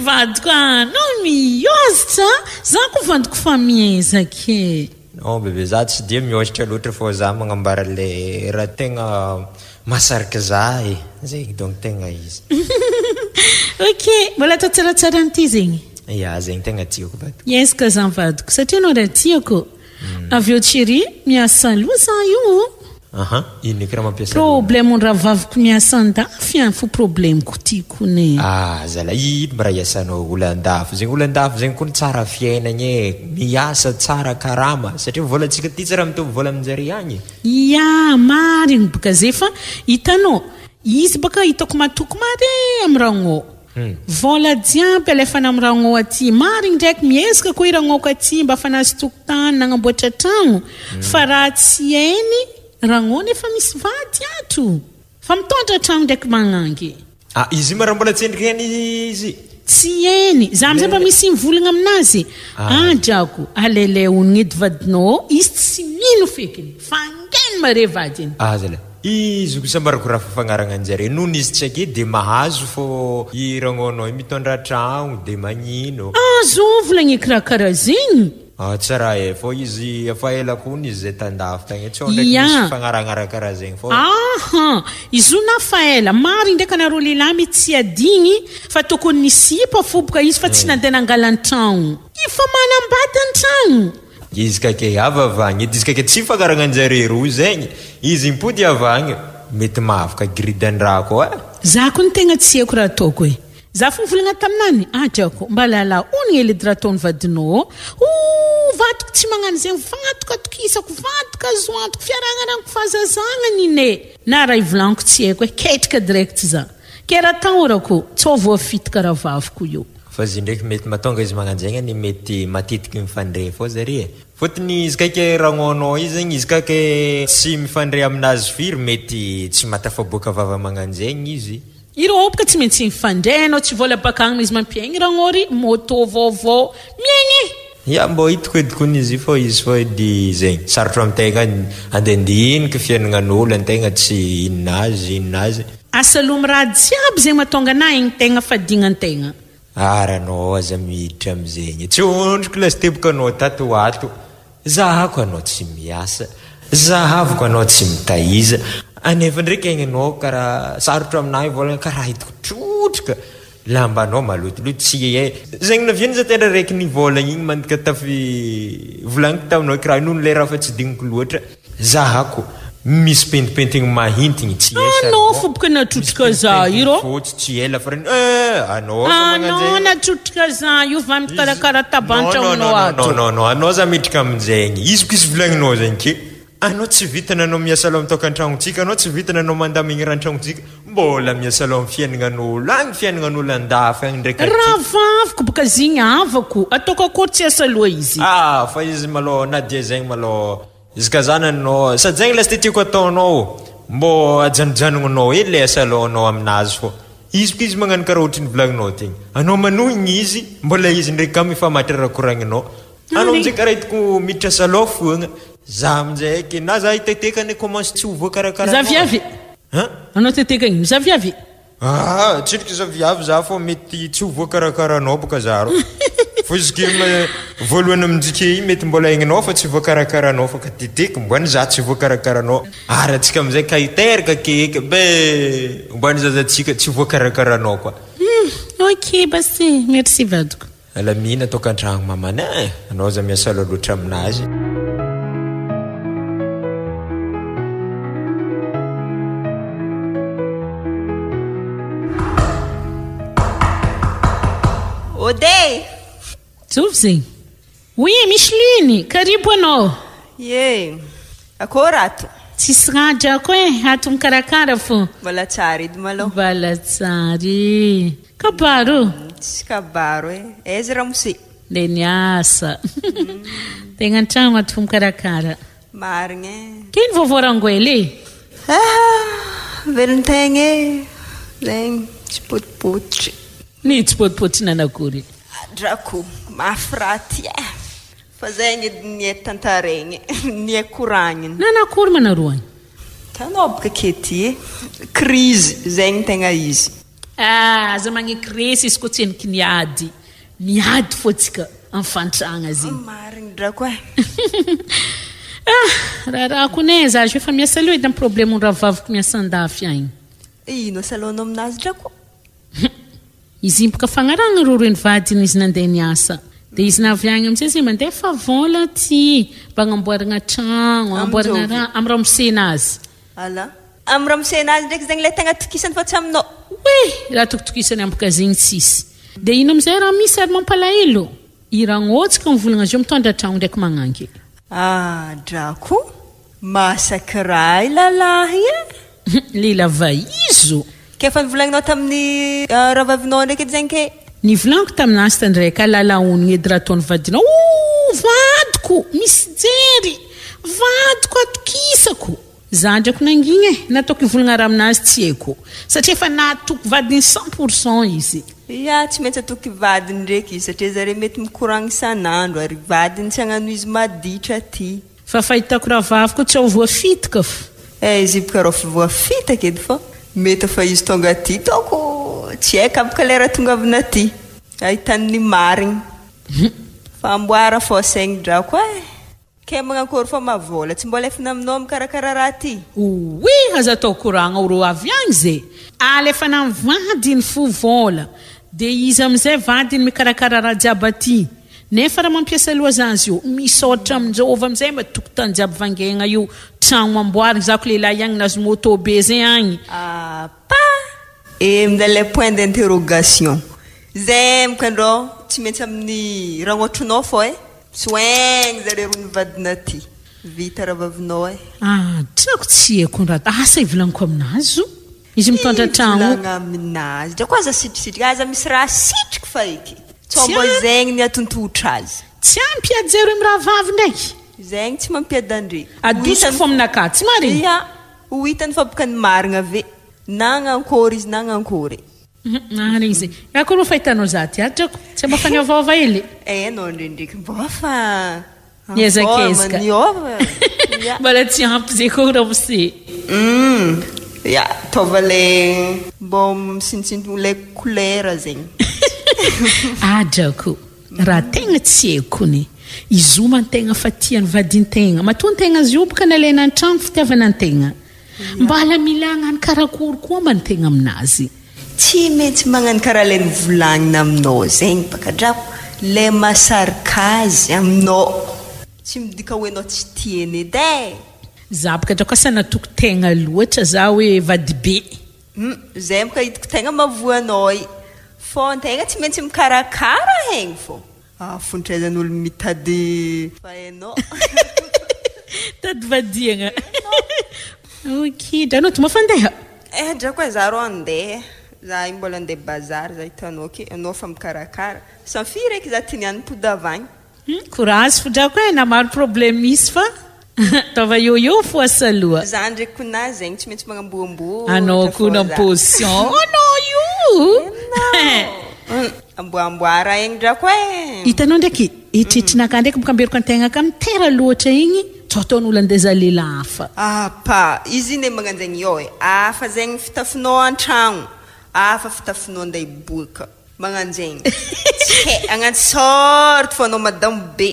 Vadiko anao miôzitra za ko vadiko fa miezaka e. Non bebe za tsy dia miôzitra loatra fô za magnambara le raha tegna mahasarika za e, zegny donc tegna izy. Ok, mbola atao tsaratsara an'ity zegny. Ya, zegny tegna tiako vadiko. Yes ka zany vadiko, satria anao raha tiako. Avy eo chérie, miasa aloha za io. Aha, ino eky raha mampiasa loha? Problème rahavaviko miasa andafy an fo problème ko ty kony e. Ah zalahy ino mba raha iasanao olo andafy zegny, olo andafy zegny kony tsara fiainagna e, miasa tsara karama satria vôlantsika aty tsy raha mitovy vôla aminjare agny e. Ya, marigny boka zay fa hitanao izy baka hitako matoky mare am ragnô. Vôla jiaby alefany am ragnô aty, marigny ndraiky miezaka koa i ragnôko aty mba fa nahazo tokotany nagnamboatra tragno fa raha tsy hainy ragnô nefa misy vady ato fa mitondra tragno ndraiky magnangy. Ah izy io ma raha mbola tsy endriky hainy izy. Tsy hainy, za amizay mba misy mivolagna aminazy, ah drako alaialay onogno edy vadinao izy tsy mino fekiny fa angainy mare vadiny. Ah zalahy. Izy kosa mba raha fagnaragna anjare nony izy tsy ake de mahazo fô i ragnonao io mitondra tragno de magnino. Azo volagniko raha karaha zegny. Ah tsy raha e fô izy efa ela kony izy zay tandafy tagny tsy ao ndraiky misy fagnaragnara karaha zegny fô. Aha izy io na fa ela marigny ndraiky anareo lehilahy mety tsy adigny fa tokony nisipa fo boka izy fa tsy nandeha nangala ny tragno efa manambady an-tragno. Izy ka ke avavagny edy izy ka ke tsy fagnaragnanjare roa zegny izy mipody avagny mety mahafaka gridan-draha koa eh. Za ko ny tegna tsy haiko raha ataoko e. Za fo nivolagna taminany, atrako mba lala onigny ely raha ataony vadinao ooh vadiko tsy magnano zegny vadiko atokisako vadiko azo antoko fiarahagna raniko fahazazagna nine na raha ivolagniko tsy haiko e ketrika direct za ke raha atahorako tsao voafitika rahavaviko io. Fa izy ndraiky mety mahatonga izy magnanjegny anie mety matetiky mifandray fô zare e. Fôtony izy kaiky ragnonao io zegny izy kaiky tsy mifandray aminazy firy mety tsy mahatafaboaka vava magnanjegny izy. Ireo boka tsy maintsy mifandray anao tsy vola bakagny izy mampiaigny ragnao ry moto vaovao miaigny e. Ya mbô hitako edy kony izy io fô izy fô edy zegny sarotro amintegna andeha andiniky fiaignan'olo antegna tsy inona azy inona azy. Asa loha am raha jiaby zegny mahatonga anah aigny tegna fadignantegna. Ary anao aza miditra amizegny e, tsy ondriko lasy teboka anao tato ho ato, zahako anao tsy miasa, zahaviko anao tsy mitaiza, anefa ndraiky aigninao karaha sarotro aminahy volagna karaha hitako trotraka, lambanao malotoloto tsy e, zegny naviany za tena raiky nivolagna igny mandika tafy volagniko taminao kiraha noho ny le raha fa tsy digniko loatra. Zahako, misy pentimpentigny mahintigny tsy hay Anao charbon, foboka misy natrotrika za io pentimpentigny rô. fotsy tsy hay lafarine eh anao fa Anao magnanjegny. natrotrika za io va Izy mikarakara non non taban-tragnonao non non ato. non non anao za midrika aminjegny izy ko izy volagninao zegny ke anao tsy vitany anao miasa aloha am-tokantragnontsika anao tsy vitany anao mandamigny rantsagnontsika mbola miasa aloha am fiaignan'olo agny fiaignan'olo andafy agny ndraiky aty. Rahavaviko boka zigny havako, ataoko akory tsy asa loha izy. Ah fa izy malôha na dia zegny malôha Izy ka zany anao sady zegny lesy tiako ataonao mbô ajanojanognonao hely le asa alohanao aminazy fô izy ko izy magnano karaha ohatry ny volagninao tegna anao manohigny izy mbola izy ndraiky ka mifamatra raha koragninao anao amizay karaha hitako miditra salon foagna za amizay eky na za hiteteka anie commence tsy ho voakarakaranao Za viavy Hein? Anao teteka igny za viavy Aa tsendriky za viavy za fô mety tsy ho voakarakaranao boka za rô fô izy ke voalohany amindrike iny mety mbola haigninao fa tsy voakarakaranao fa ka teteky mboany za tsy voakarakaranao ary atsika amizay ka hiteraka ke eky be mboany zazatsika tsy voakarakaranao koa. Hum ok basi merci vadiko. Alamina tokantragno mamana eh! Anao aza miasa loha loatra aminazy. Ode! Zovy zegny? Oui Micheline, karibo anao. Ie, akôry ato? Tsisy raha drako e, ato mikarakara fô. Mbola tsara edy malôha. Mbola tsara e. Kabaro? Tsisy kabaro e. Aiza ramose? Ndeha niasa. Tegna an-tragno ato fô mikarakara. Marigna e. K'ino vaovao rangoela e? Ah, velon-tegna e. Zegny, tsy pôtipôtitry. Ny tsy pôtipôtitry nanakory? Drako, mafy raha ty e. Fa zegny edy ny hay tantaraigny, ny hay koragnina. Nanakory manaroany? Hitanao boka ake ty e, crise zegny tegna izy. Ah, aza magneky resy izy koa tsy heniky ny ady. Miady fô tsika am fantragna zegny. Marigny drako e. Ah, raharaha kony e, za zao efa miasa loha edy am problème rahavaviko miasa andafy agny. Ino asa lohanao aminazy drako? Hum. Izy impoka fagnarahagna rô reny vadiny izy nandeha niasa. De izy navy agny amizay zay mandefa vôla aty mba agnamboaragna tragno, agnamboaragna raha amy ramosenazy. Ala. Amy ramosenazy ndraiky zegny le tegna atokisany fa tsy aminao. Oe! Raha atokitokisany amboka zegny tsisy. De ino amizay raha misy ary mampalahelo? I ragnôtsika mivolagna zao mitondra tragno ndraiky magnangy. Ah drako. Masaky raha i lalahy e! Lela vaizo! Ka efa novolagninao tamin'ny rahavavinao ndraiky edy zegny ke? Nivolaniko tamin'azy tandraika lala onigny edy raha ataon'ny vadinao ooh vadiko misy jery vadiko atokisako za ndraiky nangigny e nataoko hivolagna raha aminazy tsy haiko satria efa nahatoky vadiny cent pour cent izy. Ya tsy maintsy atoky vadiny ndraiky izy satria zare mety mikoragna isan'andro ary vadiny tsy hagnano izy maditra aty. Fa fahitako rahavaviko tsy ao voafitaka fa. Eh izy boka rô fa voafitaka edy fa mety efa izy tonga aty taoko tsy haiko aby lera tongavana aty ahitany ny marigny fa amboara fô saigny drako eh kay magnakôry fa mavôla tsy mbola efa naminao mikarakara raha ty. Oui aza atao koragna o rô avy agny ze alefana am vadiny fo vôla de izy amizay vadiny mikarakara raha jiaby aty Nefa raha mampiasa loha zaza io, misaotra amin Jehovah amizay mba tokotany jiaby vangaigna io, tragno amboarigny, za ko lehilahy agny nahazo moto be zay agny. Apa! E minday ilay point d'interrogation zay amiko andrô tsy maintsy amin'ny ragnotronao fô e! Soigny zareo ro nivadina ty. Vita rahavavinao e! Ah drako tsy haiko ny raha asa ivolaniko aminazy zo. Izy mitondra tragno. Ivolagna aminazy drako aza sitrisitrika aza misy raha sitriko fa eky. Tsao mbô zegny ny atontotra azy. Tsy ampy ady zareo mirahavavy ndraiky. Zegny tsy mampiady andre. Adosiko fô aminakahy tsy marigny? Ia, ho hitany fa boka ny marigna ve? Nagnankôry izy nagnankôry. Marigny zegny. Akory moa fahitanao za ty adrako? Tsy mba fagnaovava hely? Eh anao ndrendreky mbô fa Miezakeza. Mbola tsy ampy zay koa ramose. Humm ya ataova le mbô misintsintona le couleur zegny. Adrako, raha tegna tsy haiko ny izoma antegna fa tian'ny vadintegna, matoa antegna zio boka nalaina an-tragno fitiavana antegna, mbala mila hagnano karakory koa mba antegna aminazy. Tsy maintsy magnano karaha le nivolagnina aminao zegny baka drako le mahasarika azy aminao tsy midika hoe anao tsy tiany edy e. Za boka drako asa natoky tegna loatra za hoe vadibe. Hum zay boka hitako tegna mahavoa anao i fô antegna tsy maintsy mikarakara hegny fô. Ah fontraizan'olo mitady fa hainao. Tady vadiagna. Ok, dra anao ty moa fa andeha? Eh dra koa za rô andeha, za io mbola andeha bazary za hitanao ke, anao fa mikarakara. Sans firy eky za ty niany mipody avy agny. Hum courage fo drako e, na maro problème misy fa ataova eo eo fo asa aloha. Za ndreky kona zegny tsy maintsy magnamboamboatra Anao fô koa za. en position anao io. Enao. Amboamboara egny drako e. Hitanao ndraiky eritreritrinakahy ndraiky boka amberiko antegna ka mitera loatra igny tsy ataon'olo andeha lela hafa. Apa, izy ine magnanjegny io e, hafa zegny fitafinao antragno, hafa fitafinao andeha hiboaka. Magnanjegny. Tsy hay, hagnano short fô anao madamo be.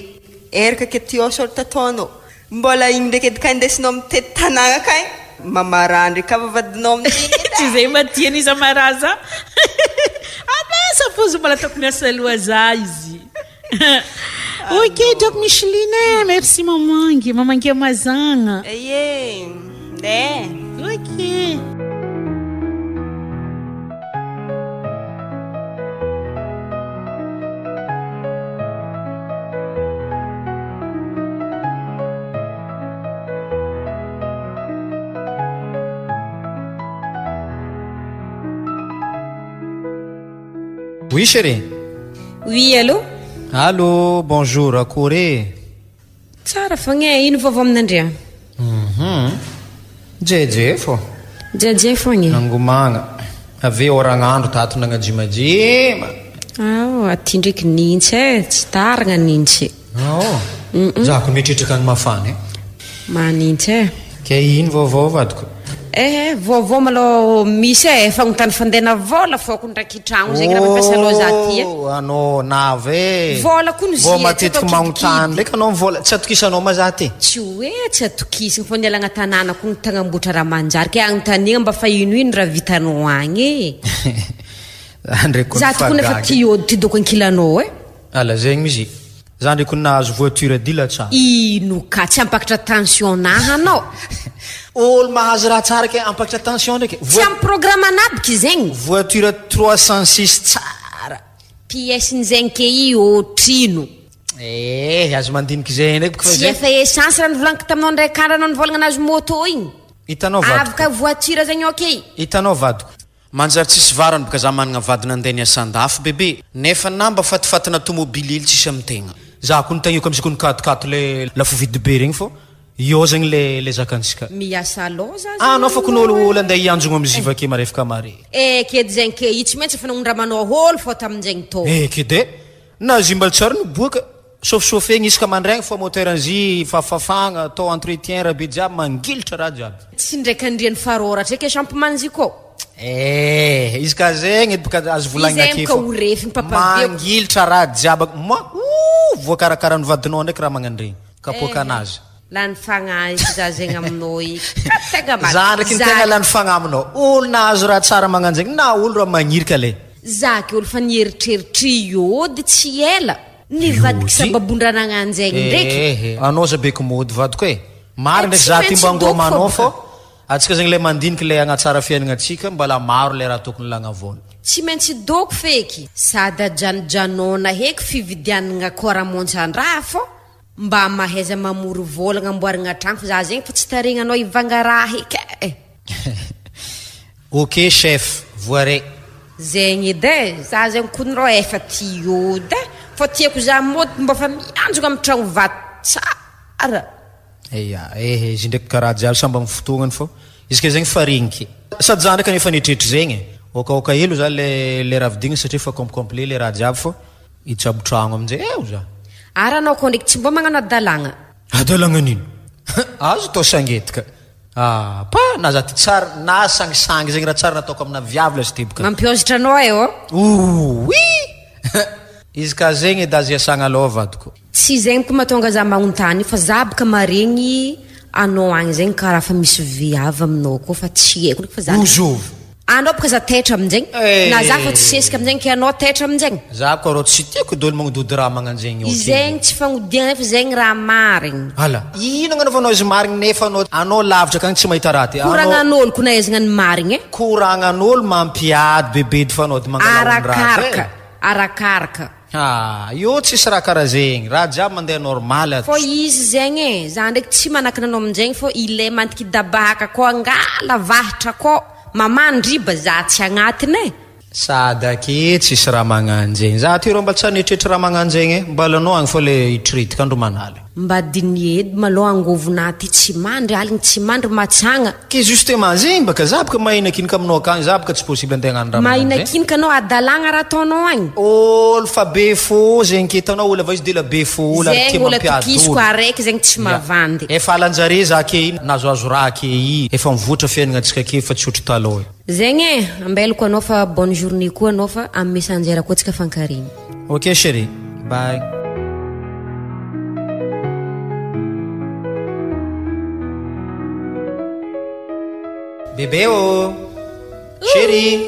Eraka ke ty ao short ataonao. Mbola igny ndraiky edy ka indesinao mitety tanagna akagny. Mamaraha ndraiky ka vavadinao amin'igny edy Tsy e. zay mba tiany izy hamaraha za. Amesa fô izy mbola ataoko miasa loha za izy. Ok drako Micheline e, merci mamangy, mamangia mazagna. Ie, ndeha. Ok. Oui chérie. Oui allô. Allô, bonjour, akory e? Tsara fogna e, ino vaovao amin'Andria? Hum, jeje fô. Jeje fogna e. Nangomagna. Avy eo oragn'andro tato nagnajimajima. Ao, aty ndraiky nintsy e, tsy taragna nintsy. Ao, za ko mieritreritra akagny mafana e. Manintsy e. Ke ino vaovao vadiko? Eh, vaovao malôha misy e, fagnontany fandehana vôla fô ko ndraiky tragno zegny raha mampiasa anao za ty e. Oh, anao navy e. Vôla koa no Mbô zia, tsy matetiky atao magnontany kidikidy. ndraiky anao vôla, tsy atokisanao ma za ty? Tsy hoe tsy atokisagna fô nialagna tanàna koa tagnamboatra raha manjary ke agnontaniagna mba fa ino ino raha vitanao agny e. Za ndraiky koa Za tokony efa mifagaga. ty ôdy ty dôko ankilanao e. Ala zegny izy. Za ndraiky kony nahazo voiture dila tsara. Ino ka, tsy hampakatra tension naha anao. Olo mahazo raha tsara ke hampakatra tension ndraiky. Tsy amin'ny programme anabiky zegny. Voiture 306 tsara. Pièce ny zegny ke i otrino. Eh, azo mandiniky zegny ndraiky bôka fa Tsy zegny. efa essence raha nivolaniko taminao ndraiky andro anao nivolagna nahazo moto igny. Hitanao vadiko. Avy ka voiture zegny ok. Hitanao vadiko. Manjary tsisy varany boka za managna vady nandeha niasa andafy bebe nefa na mba fatifatina tomobily hely tsisy am tegna. Za ko nitagniko amizay ko nikatokato le lafo vidy be regny fô io zegny le le zakantsika. Miasa loza zegny Anao fô kony olo anao olo andeha hianjogno am ziva ake marefaka mare. Eky edy zegny ke io tsy maintsy efa nagnondramanao hôlo fô taminjegny tô. Eky edy e! Na zy mba tsary niboaka, sôfisôfegny isaka mandraigny fô moteur an'zy fafafagna, atao entretien raha be jiaby, mangilitra raha jiaby. Tsy ndraiky andrian'ny farôratra eky echampement-n'izy kô. Eh, izy ka zegny edy boka azo volagnina Izay ake boka fô. ho refiny papa Beko. Mangilitra raha jiaby, ma ouh voakarakaran'ny vadinao ndraiky raha magnandregny, kapoakan'azy. Eh, lany fagnahy eky za zegny aminao eky, ka tegna marigny. Za ndraiky ny tegna lany fagnahy aminao, olo nahazo raha tsara magnanjegny na olo raha magnirika le. Za ke olo fa nieritreritry hiôdy tsy ela, nivadiky Hiôdy? sababon-dranagnan-jaigny ndraiky. Ehe, anao za beko mody vadiko e. Marina Eh, ndraiky tsy za ty maintsy mba doko angoamanao fô fô boka. antsika zegny le mandiniky le hagnatsara fiaignana antsika mbala maro le raha tokony lagna vôla. Tsy maintsy doko feky, sady ajanojanona heky fividianagna kôra montsan-draha fô mba mahaiza mamory vôla agnamboaragna tragno fa za zegny fa tsy tarignanao hivanga raha heky e. Ok chef, voaray. Zegny edy e, za zegny kony rô efa tia ody e, fô tiako za mody mba fa mianjogna amy tragno vato tsara. Eya, ehe, izy ndraiky karaha jiaby samby amy fotoagnany fô izy ke zegny fa regniky. Sady za ndraiky efa nietritry zegny e, okaoka hely za le le raha vidigna satria efa comp complet le raha jiaby fô hitsabo tragno aminjay eo za. Ary anao koa ndraiky tsy mbô magnano adalagna. Adalagna nino? Azo atao sangetika. Ah pa na za ty tsary na sangisangy zegny raha tsary nataoko amina viavy lasy teboka. Mampiôzitra anao e ô. Ouii! Izy ka zegny edy azo iasagna alôha vadiko. Tsy zegny ko mahatonga za magnontany fa za boka maregny anao agny zegny karaha fa misy viavy aminao koa fa tsy haiko ndraiky fa za Ozovy. Anao boka za taitra aminjegny na za fa tsy sesika aminjegny ke anao taitra aminjegny. Za boka rô tsy tiako dôly magnodody raha magnanjegny eo Izegny tsy fagnodiagna fa zegny raha marigny. Ala! Ino agnanaovanao izy marigny nefa anao anao lavitra akagny tsy mahita raha ty. Anao Koragnan'olo ko nahaizagna ny marigny e. Koragnan'olo mampiady bebedy fa anao dy mangala ony raha zay. Arakaraka, arakaraka. Ha, io tsisy raha karaha zegny, raha jiaby mandeha normal ato. Fô izy zegny e, za ndraiky tsy manakana anao aminjegny fô ilay mantiky dabahaka koa angala vahatra koa mamandriba za tsy agnatiny e. Sady aky tsisy raha magnanjegny, za ty rô mba tsy nieritreritra raha magnanjegny e, mbala anao agny fô le hitritika andro manaly. Mba diniho edy malôha angovonà ty tsy mandry aligny tsy mandry matsagna. Ke justement zegny baka za baka mahinakinika aminao akagny za baka tsy possible andeha hagnano raha magnano zegny. Mahinakinika anao adalagna raha ataonao agny. Olo fa be fo zegny ke hitanao olo avy izy dela be fo olo ary Zegny tia olo mampiady atokisako olo. araiky zegny tsy Ya. mavandy. Efa halanjare za ke i nazoazo raha ke i efa mivoatra fiaignana antsika ke fa tsy ohatry taloha. Zegny e, ambelako anao fa bonne journée koa anao fa amin'ny messenger koa tsika fankarigny. Ok chérie, bye. Bébé ô! Chérie!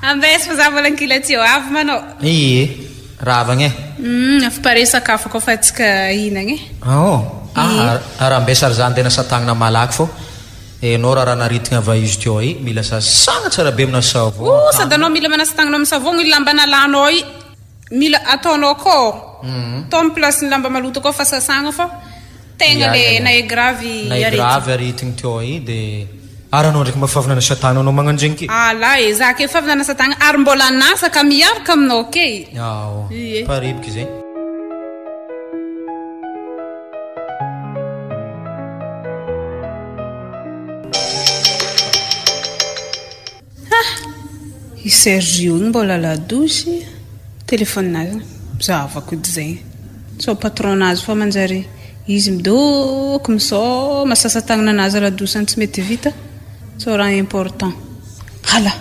Ambesa fa za mbola ankila ty eo, avy manao. Ie, ravagna e. Hum, efa pare sakafo koa fa tsika hihinagna e. Ao? Ah, raha ambesa ary za andeha nasa tagnana malaky fô enao raha raha naritigna va izy teo i, mila sasagna tsara be amina savon. Ouh, sady anao mila manasa tagnana amin'ny savon i lamba nalanao i, mila ataonao akao. Atao amin'ny place ny lamba maloto akao fa sasagna fô tegna Ya, le ya, ya. nahe grave Nahe aretigna. grave aretigna teo i de. Ary anao ndraiky mba fa avy nanasa-tagna anao magnano zegny ke? Ala e, za ke fa avy nanasa-tagna ary mbola nasaka miaraka aminao ke. Ao, Ie. parebiky zegny. Ah! I Sergio igny mbola ladosy, telephone-nazy zahavako edy zegny. Sao patron-nazy fa manjary izy midôko misaoma sasa-tagnananazy ladosy any tsy mety vita, sao raha important. Hala!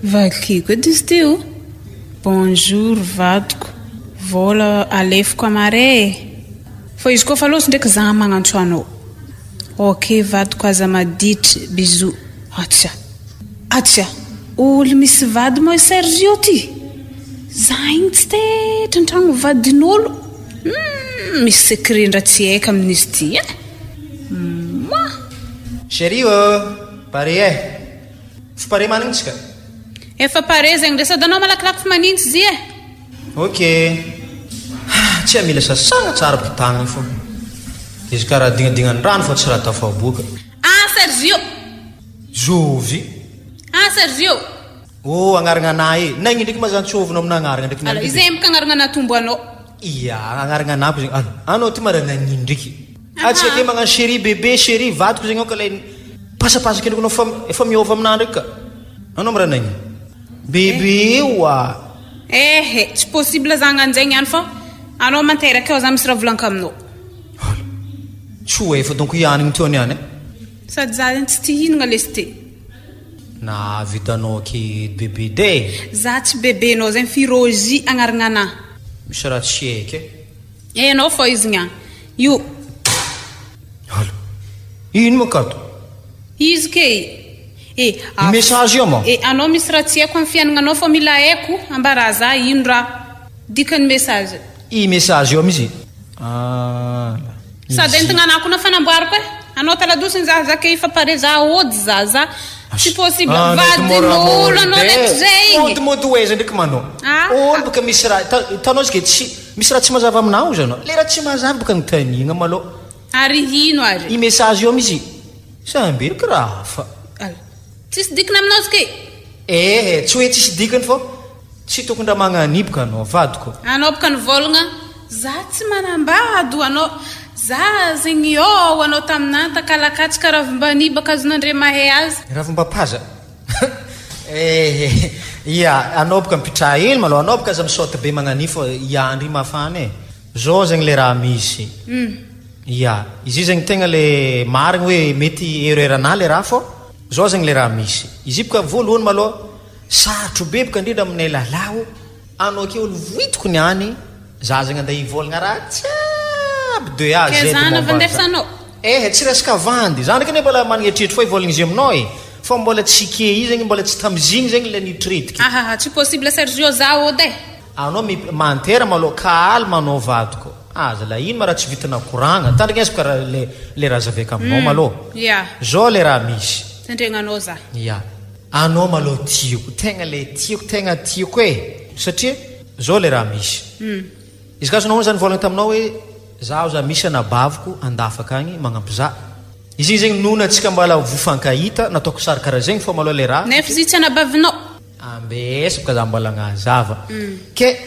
Vakiko edy izy ty o! Bonjour vadiko, vôla alefiko amare e! Fa izy koa fa lôso ndraiky za magnantso anao. Ok vadiko aza maditry, bisous. Atsia! Atsia! Olo misy vady moa i Sergio ty? Za igny tsy tetra antragno vadin'olo. Humm misy secret ndra tsy haiko amin'izy ty eh! Mua! Chérie ô! Pare eh! Fa pare manigny tsika? Efa pare zegny ndre sady anao malakilaky fa manintsy zy eh! Ok! Tsy mila sasagna tsara boka tagnana fô izy karaha dignadignan'ny rano fa tsy raha tafaboaka. Ah Sergio! Zovy! Ah Sergio! Oh agnarana anah e! Naigny ndraiky ma zany tsy ovinao amina agnarana ndraiky Ala, izay boka agnarana natombo anao. Ia, agnarana anah ko zegny. Ala, anao ty ma raha nagnino ndraiky? Atsika ake magnano chérie bébé, chérie vadiko zegny ao ka lay pasapasaka ndraiky anao fa efa miôva aminah ndraiky ka. Anao ma raha nagnino? Bébé oa! Ehe, tsy possible za hagnano zegny ihany fa anao manteraka eo za misy raha volaniko aminao. Ala, tsy ho efa donc hianigny teo niany e. Sady za zegny tsy tia hihinagna lesy ty. Nahavitanao aky bebe de. Za tsy bebe-nao zegny f'i Rosie agnarana anah. Misy raha tsy haiko e. Hainao fô izy gna. Io. Ala. Ino moa kato? Izy ke e. I message io moa? E anao misy raha tsy haiko amin'ny fiainagnanao fa mila haiko, ambarà za ino raha dikan'ny message. I message io mizy? Ala. Sady entigna anah koa na fanamboarako e. Anao taladosiny za za ke efa pare za hody za za tsy possible vadin'olo anao ndraiky zay igny. Mody mody ho aiza ndraiky manao. Olo boka misy raha hitanao izy ke tsy misy raha tsy mazava aminah ozy anao. Le raha tsy mazava boka anontaniagna malôha. Ary ino ary? I message io mizy samby ry kiraha fa. Tsisy dikiny aminao izy ke. Ehe tsy hoe tsisy dikany fô tsy tokony raha magnaniboka anao vadiko. Anao boka nivôlagna za tsy manambady ho anao za zegny ôo anao taminah takalakatsika ravimbanibaka azonandre mahay azy. Ravimbapaza ehe ia anao boka mipitraha hely malôha anao boka aza misaoty be magnania fô ia ndry mafana e zao zegny le raha misy ia izy io zegny tegna le marigny hoe mety erreur anah le raha fô Zao zegny le raha misy. Izy io boka voalohany malôha sarotro be boka indrindra aminay lahilahy o, anao ake olo voitiko niany, za zegny andeha hivôlagna raha jiaby de A à Z momba za. Ehe tsy resaka vandy, za ndraiky anie mbola managna eritreritry fô hivôlagna izy aminao e, fa mbola tsy ke io zegny mbola tsy tamizigny zegny le nitretriky. Ahaha tsy possible Sergio za ody e. Anao mi mantera malôha calme anao vadiko. Aza la ino ma raha tsy vitanao koragna, tandrigneso ka raha le le raha zaveko aminao malôha. Ya. Zao le raha misy. Tandregnanao za. Ya. Anao malôha tiako, tegna le tiako, tegna tiako e. Satria zao le raha misy. Izy ka azonao zany nivôlagna taminao hoe zaho za misy anabaviko andafy akagny magnampy za. Izy igny zegny noho antsika mbala vofankahita, nataoko sary karaha zegny fô malôha le raha. Nefa izy tsy anabavinao. Ambesiko ka za mbola agnazava. Ke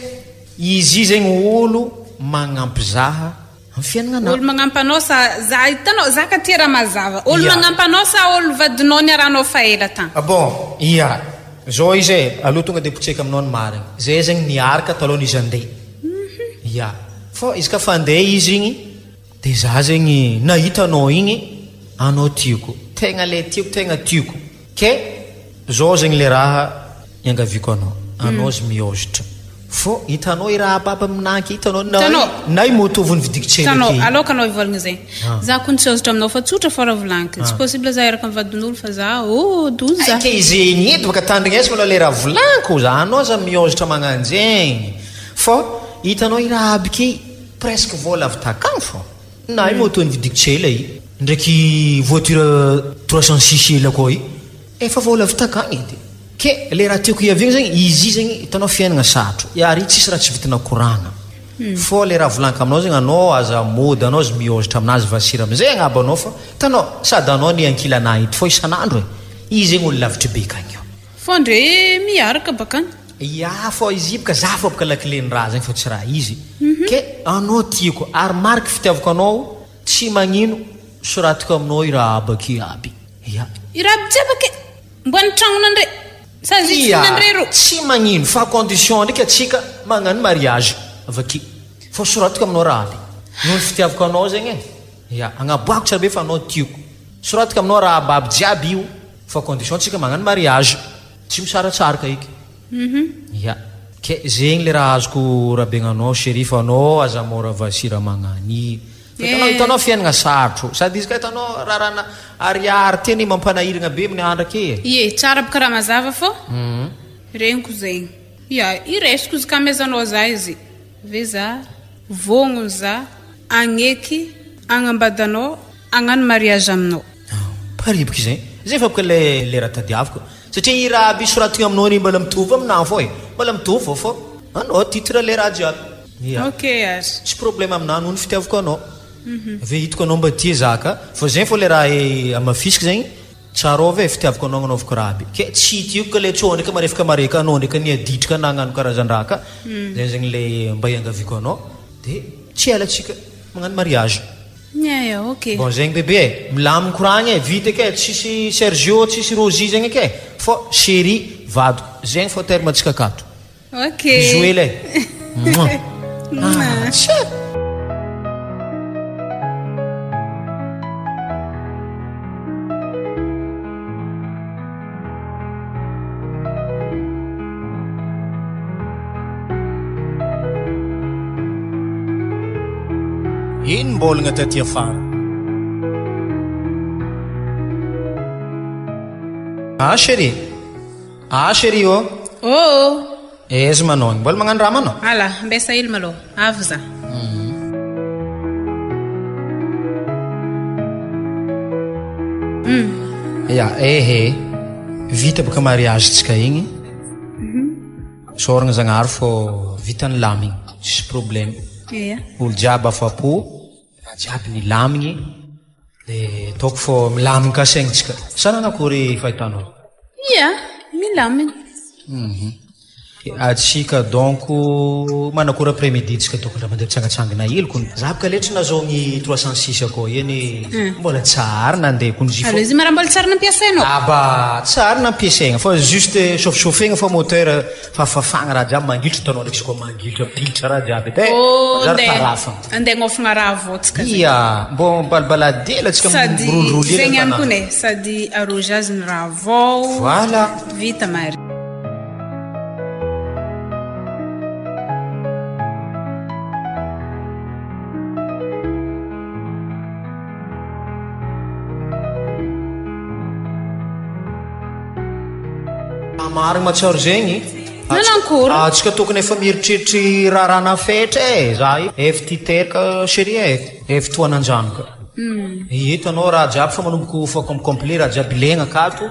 izy io zegny olo magnampy zaha am fiaignananah. Olo magnampy anao sa za hitanao za ka tia raha mazava. Olo magnampy anao sa olo vadinao niarahanao fa ela tagny. Ah bon, ia. Zao izy e, aleo tonga de potseka aminao ny marigny. Zay zegny niaraka taloha izy andeha. Ia. Fô izy ka fa andeha izy igny de za zegny nahita anao igny, anao tiako. Tegna le tiako, tegna tiako. Ke zao zegny le raha iangaviako anao, anao zy miôzitra fô hitanao i raha aby aby aminah hitanao na Hitanao? na i moto vao nividiko tsena Hitanao, ke. aleoko anao hivolagna zegny. Za kony tsy ôzitra aminao fa tsotra fô raha volagniko. Tsy possible za hiaraka am vadin'olo fa za oh doza. Hay ke zegny edy baka tandrigneso malôha le raha volagniko, za anao aza miôzitra magnanjegny fô hitanao i raha aby ke presque vôla avy takagny fô. Na i moto nividiko tsy ela i, ndraiky voiture 306 ela koa i, efa vola avy takagny edy. Ke le raha tiako hiaviagna zegny, izy i zegny hitanao fiainagna sarotro, ary tsisy raha tsy vitanao koragna. Fô le raha volaniko aminao zegny anao aza mody anao aza miôzatra aminazy vasira amizay agnabo anao fa hitanao sady anao anie ankilana eto fô isan'andro e! Izy zegny olo lavitry be kagny io. Fô ndre miaraka bakany. Ya fô izy boka za fô boka lakile-ny raha zegny fô tsy raha izy ke anao tiako ary mariky fitiavako anao tsy magnino soratiko aminao i raha aby aby ya. I raha aby jiaby ake mbo any tragnonandre sa izy Ya nandre ro. tsy magnino fa condition ndraiky atsika magnano mariage avake fô soratiko aminao raha aby noho ny fitiavako anao zegny e ya agnaboako tsara be fa anao tiako soratiko aminao raha aby aby jiaby io fa condition tsika magnano mariage tsy misaratsaraka eky ya ke zegny le raha azoko rabegnanao chérie fa anao aza mora vasira magnany fa hitanao hitanao fiainagna sarotro sady izy ka hitanao rarana ariary ty anie mampanahiragna be amin'ny andro ake e. Ie, tsara boka raha mazava fô regniko zegny. Ya, iraisiko izy ka amezanao za izy. Ve za vogno za agneky agnambadanao agnano mariage aminao. Pariboka izay. Zay fa boka le lera tadiaviko. Satria i raha aby soratiko aminao iny mbola mitovy aminah fô e. Mbola mitovy fô fô anao titre le raha jiaby. Ya. Ok ary. Tsy problème aminah noho ny fitiavako anao. Ave hitako anao mba tia za ka. Fa zegny fô le raha hamafisiko zegny, tsarovy e fitiavako anao agnanaovako raha aby. Ke tsy tiako ka le tsô ndraiky marefaka mareka anao ndraiky niaditrika nagnano karazan-draha ka. Zay zegny le mba iangaviako anao. De tsy ela tsika magnano mariage. Ya ya ok. Bon zegny bebe e, milamigny koragna e, vita eky e, tsisy Sergio, tsisy Rosie zegny eky e, fô chérie, vadiko, zegny fô terme antsika akato. Ok. Bisous hely e. Mouah. Ah, tsia. Enim-bolagna taty afara. Ah chérie. Ah chérie ô. Oh. Aiza manao agny? Mbola magnano raha manao? Ala, ambesa hely malôha. Avy za. Ya, ehe. Vita baka mariage tsika igny. Isaoragna Zagnahary fô vita nilamigny, tsisy problème. Ia. Olo jiaby afa-po, raha jiaby nilamigny, de ataoko fô milamigny ka saignintsika. Sa nanakory fahitanao? Ia, milamigny. Atsika donc manakory après midi tsika tokony raha mandeha mitsangatsangana hely kony. Za boka letry nazahoagny 306 akao eny mbola tsary nandeha kony izy Aleo izy mara mbola tsary nampiasainao. Ah bah tsary nampiasaigna fa juste chauffe-chauffegna fa moteur fa fafagna raha jiaby mangilitra hitanao ndraiky izy koa mangilitra pilitra raha jiaby edy e. Oh, Manjary andeha tarafagna. andeha agnôfagna raha avao tsika zay. Ia, mbô mibalibalady ela tsika Sady mirondrondro ela zegny ihany an-tanàna. kony e, sady arrosage ny raha avao. Voilà. Vita mari. Marigny mahatsiaro zegny. Nanankory? Atsika tokony efa mieritreritry raharaha nafetra e, za io efa tia teraka chérie e, efa tohananjanaka. Eto anao raha jiaby fa manomboko fa complet raha jiaby ilaigna akato.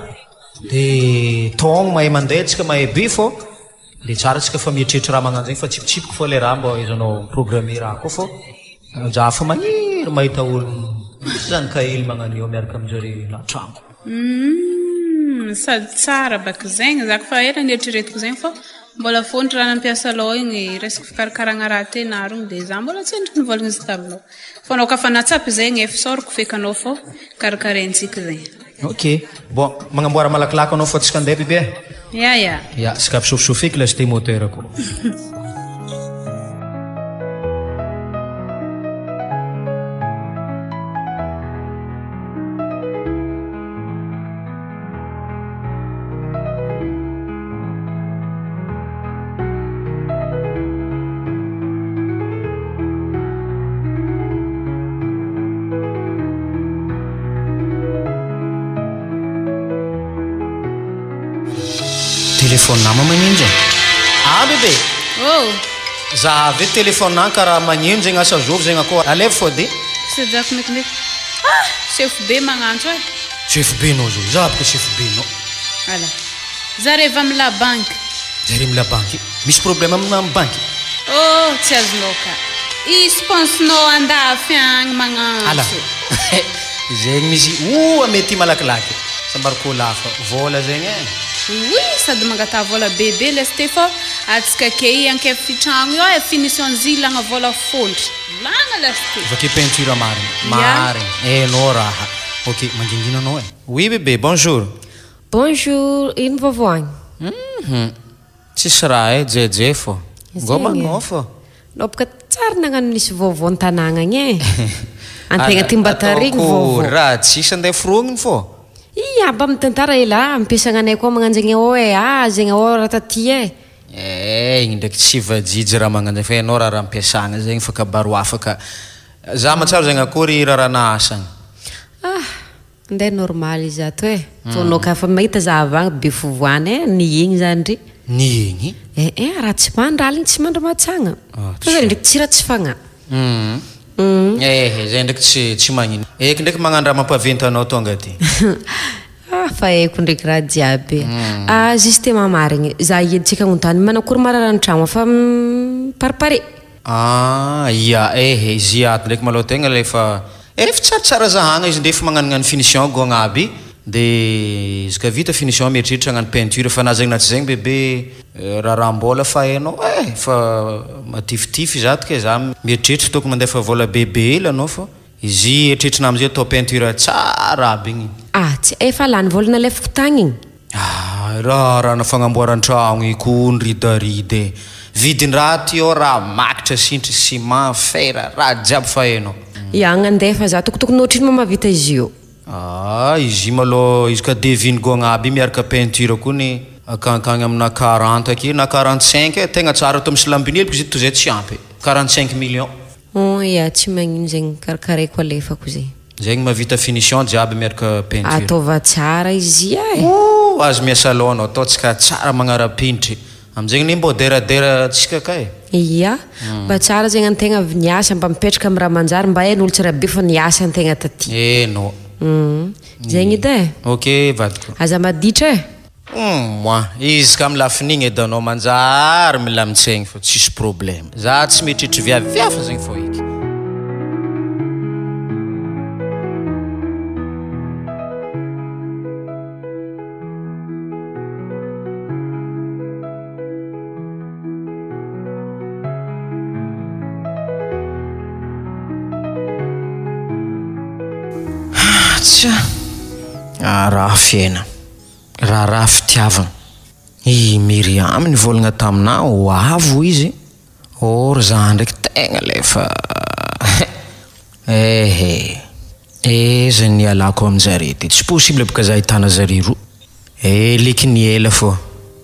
De togno mahay mandeha tsika mahay be fô le tsara tsika fa mieritreritra raha magnano zegny fa tsipitsipiko fô le raha mbô ahaizanao mi-programmer raha koa fô za fa magniry mahita olo misy zany kahely magnano io miaraka aminjare latragno. Humm sady tsara baka zegny za fa ela nieritreretiko zegny fô mbola fontry raha nampiasa lôha igny resaka fikarakaragna raha tenaro igny de za mbola tsy endriky nivolagna izy taminao fô anao ka fa nahatsapa zegny efa isaorako feky anao fô karakaraintsika zegny. Ok, bon magnamboara malakilaky anao fa tsika andeha bebe e. Ya ya. Ya, tsika ampichauffe eky lasitte moteur ko. Téléphone nama magneno zay. Ah bébé. Oh. Zahave téléphone an karaha magneno zegny asa zovy zegny akao. Alaivo fô de. Sejako metimety. Ah, chef be magnantso e. Chef be nao zao. Za boka chef be nao. Ala. Zare avy amy la banque. Zare amy la banque. Misy problème amina amy banque. Oh, tsy azonao ka. I sponsor-nao andafy agny magnantso. Ala. Zegny misy oa mety malakilaky. Sambariko lafa vola zegny e. Oui, sady mangataha vola bebe lesy ty fô atsika ke i ankefy tragno io e finition zy ilagna vola fôndry. Lagna lesy ty. Avake peinture marigny. Ya. Marigny. Hainao raha. Ok, mangingina anao e. Oui bebe, bonjour. Bonjour, ino vaovao agny? Hum, tsisy raha e, jeje fô. Ngôma Zegny e. anao fô. Anao boka tsary nagnano nisy vaovao an-tanàgna agny e. Antegna ty mba tarigny Ataoko vaovao. raha tsisy andeha forogniny fô. Ia, mba mitantara ela, ampiasagna anay koa magnano zegny ao e, ah zegny ao raha taty e. Eh, igny ndraiky tsy vajijy raha magnano zegny fa hainao raha raha ampiasagna zegny fa kabaro hafa ka. Za mahatsiaro zegny akory raha raha nahasagna. Ah, ndeha normal izy ato e. Fô anao ka fa mahita za avy agny be fovoana e, niegny za ndry. Niegny? Eh eh, raha tsy mandry aligny tsy mandry mahatsagna. Ah, Fa zay ndraiky tsy raha tsy fagnahy. Hum. Eh, zay ndraiky tsy tsy magnino. Eky ndraiky magnano raha mampaventy anao tonga aty. Ah, fa haiko ndraiky raha jiaby. Ah, justement marigny, za hieditsika agnontany manakory marary an-tragno fa miparipare. Ah, ia, eh, izy ato ndraiky malôha tegna le efa efa tsaratsara zahagna izy ndrefa magnanognano finition gôgna aby. De izy ka vita finition mieritreritra hagnano peinture fa na zegny na tsy zegny bebe raharaham-bôla fa hainao e, fa matifitify za to ke za mieritreritra tokony mandefa vola bebe hely anao fa izy eritreritrina amizay atao peinture tsara aby igny. Ah, tsy efa lany vola nalefako tagny igny. Ah, raharahana fagnamboaran-tragno io koa ridarida e. Vidin-draha ty ao raha makitra sintry ciment, fer, raha jiaby fa hainao. Ia, agnandefa za tokotokony ohatrino ma mahavita izy io. Ah, izy io malôha izy ka devine gôgna aby miaraka peinture koa ny akankagny amina 40 ake na 45 e, tegna tsara atao misy lambiny hely izy toy zay tsy ampy. 45 millions. Oh, ia, tsy magnino zegny karakaraiko alefako zegny. Zegny mahavita finition jiaby miaraka peinture. Ataova tsara izy ia e. Oh, azo miasa lôha anao, ataontsika tsara magnara-pinitry. Amizegny ne mbô deradera antsika ka e. Ia, mba tsara zegny antegna avy niasa mba mipetraka amin'ny raha manjary mba hain'olo tsara be fa niasa antegna taty. Eno. Zegny edy e. Ok vadiko. Aza maditra e. Moi, izy ka amin'ny lafiny igny edy anao manjary milamin-tsaigny fa tsisy problème. Za tsy mieritreritra viavy hafa zegny fô eky. Tsia, raharaha fiainana, raharaha fitiavana. I Myriam nivolagna taminah ho avy hoy izy, or za ndraiky tegna le efa ehe, aiza ny hialako aminjare ty, tsy possible boka za ahitana zare roa. Eliky ny ela fô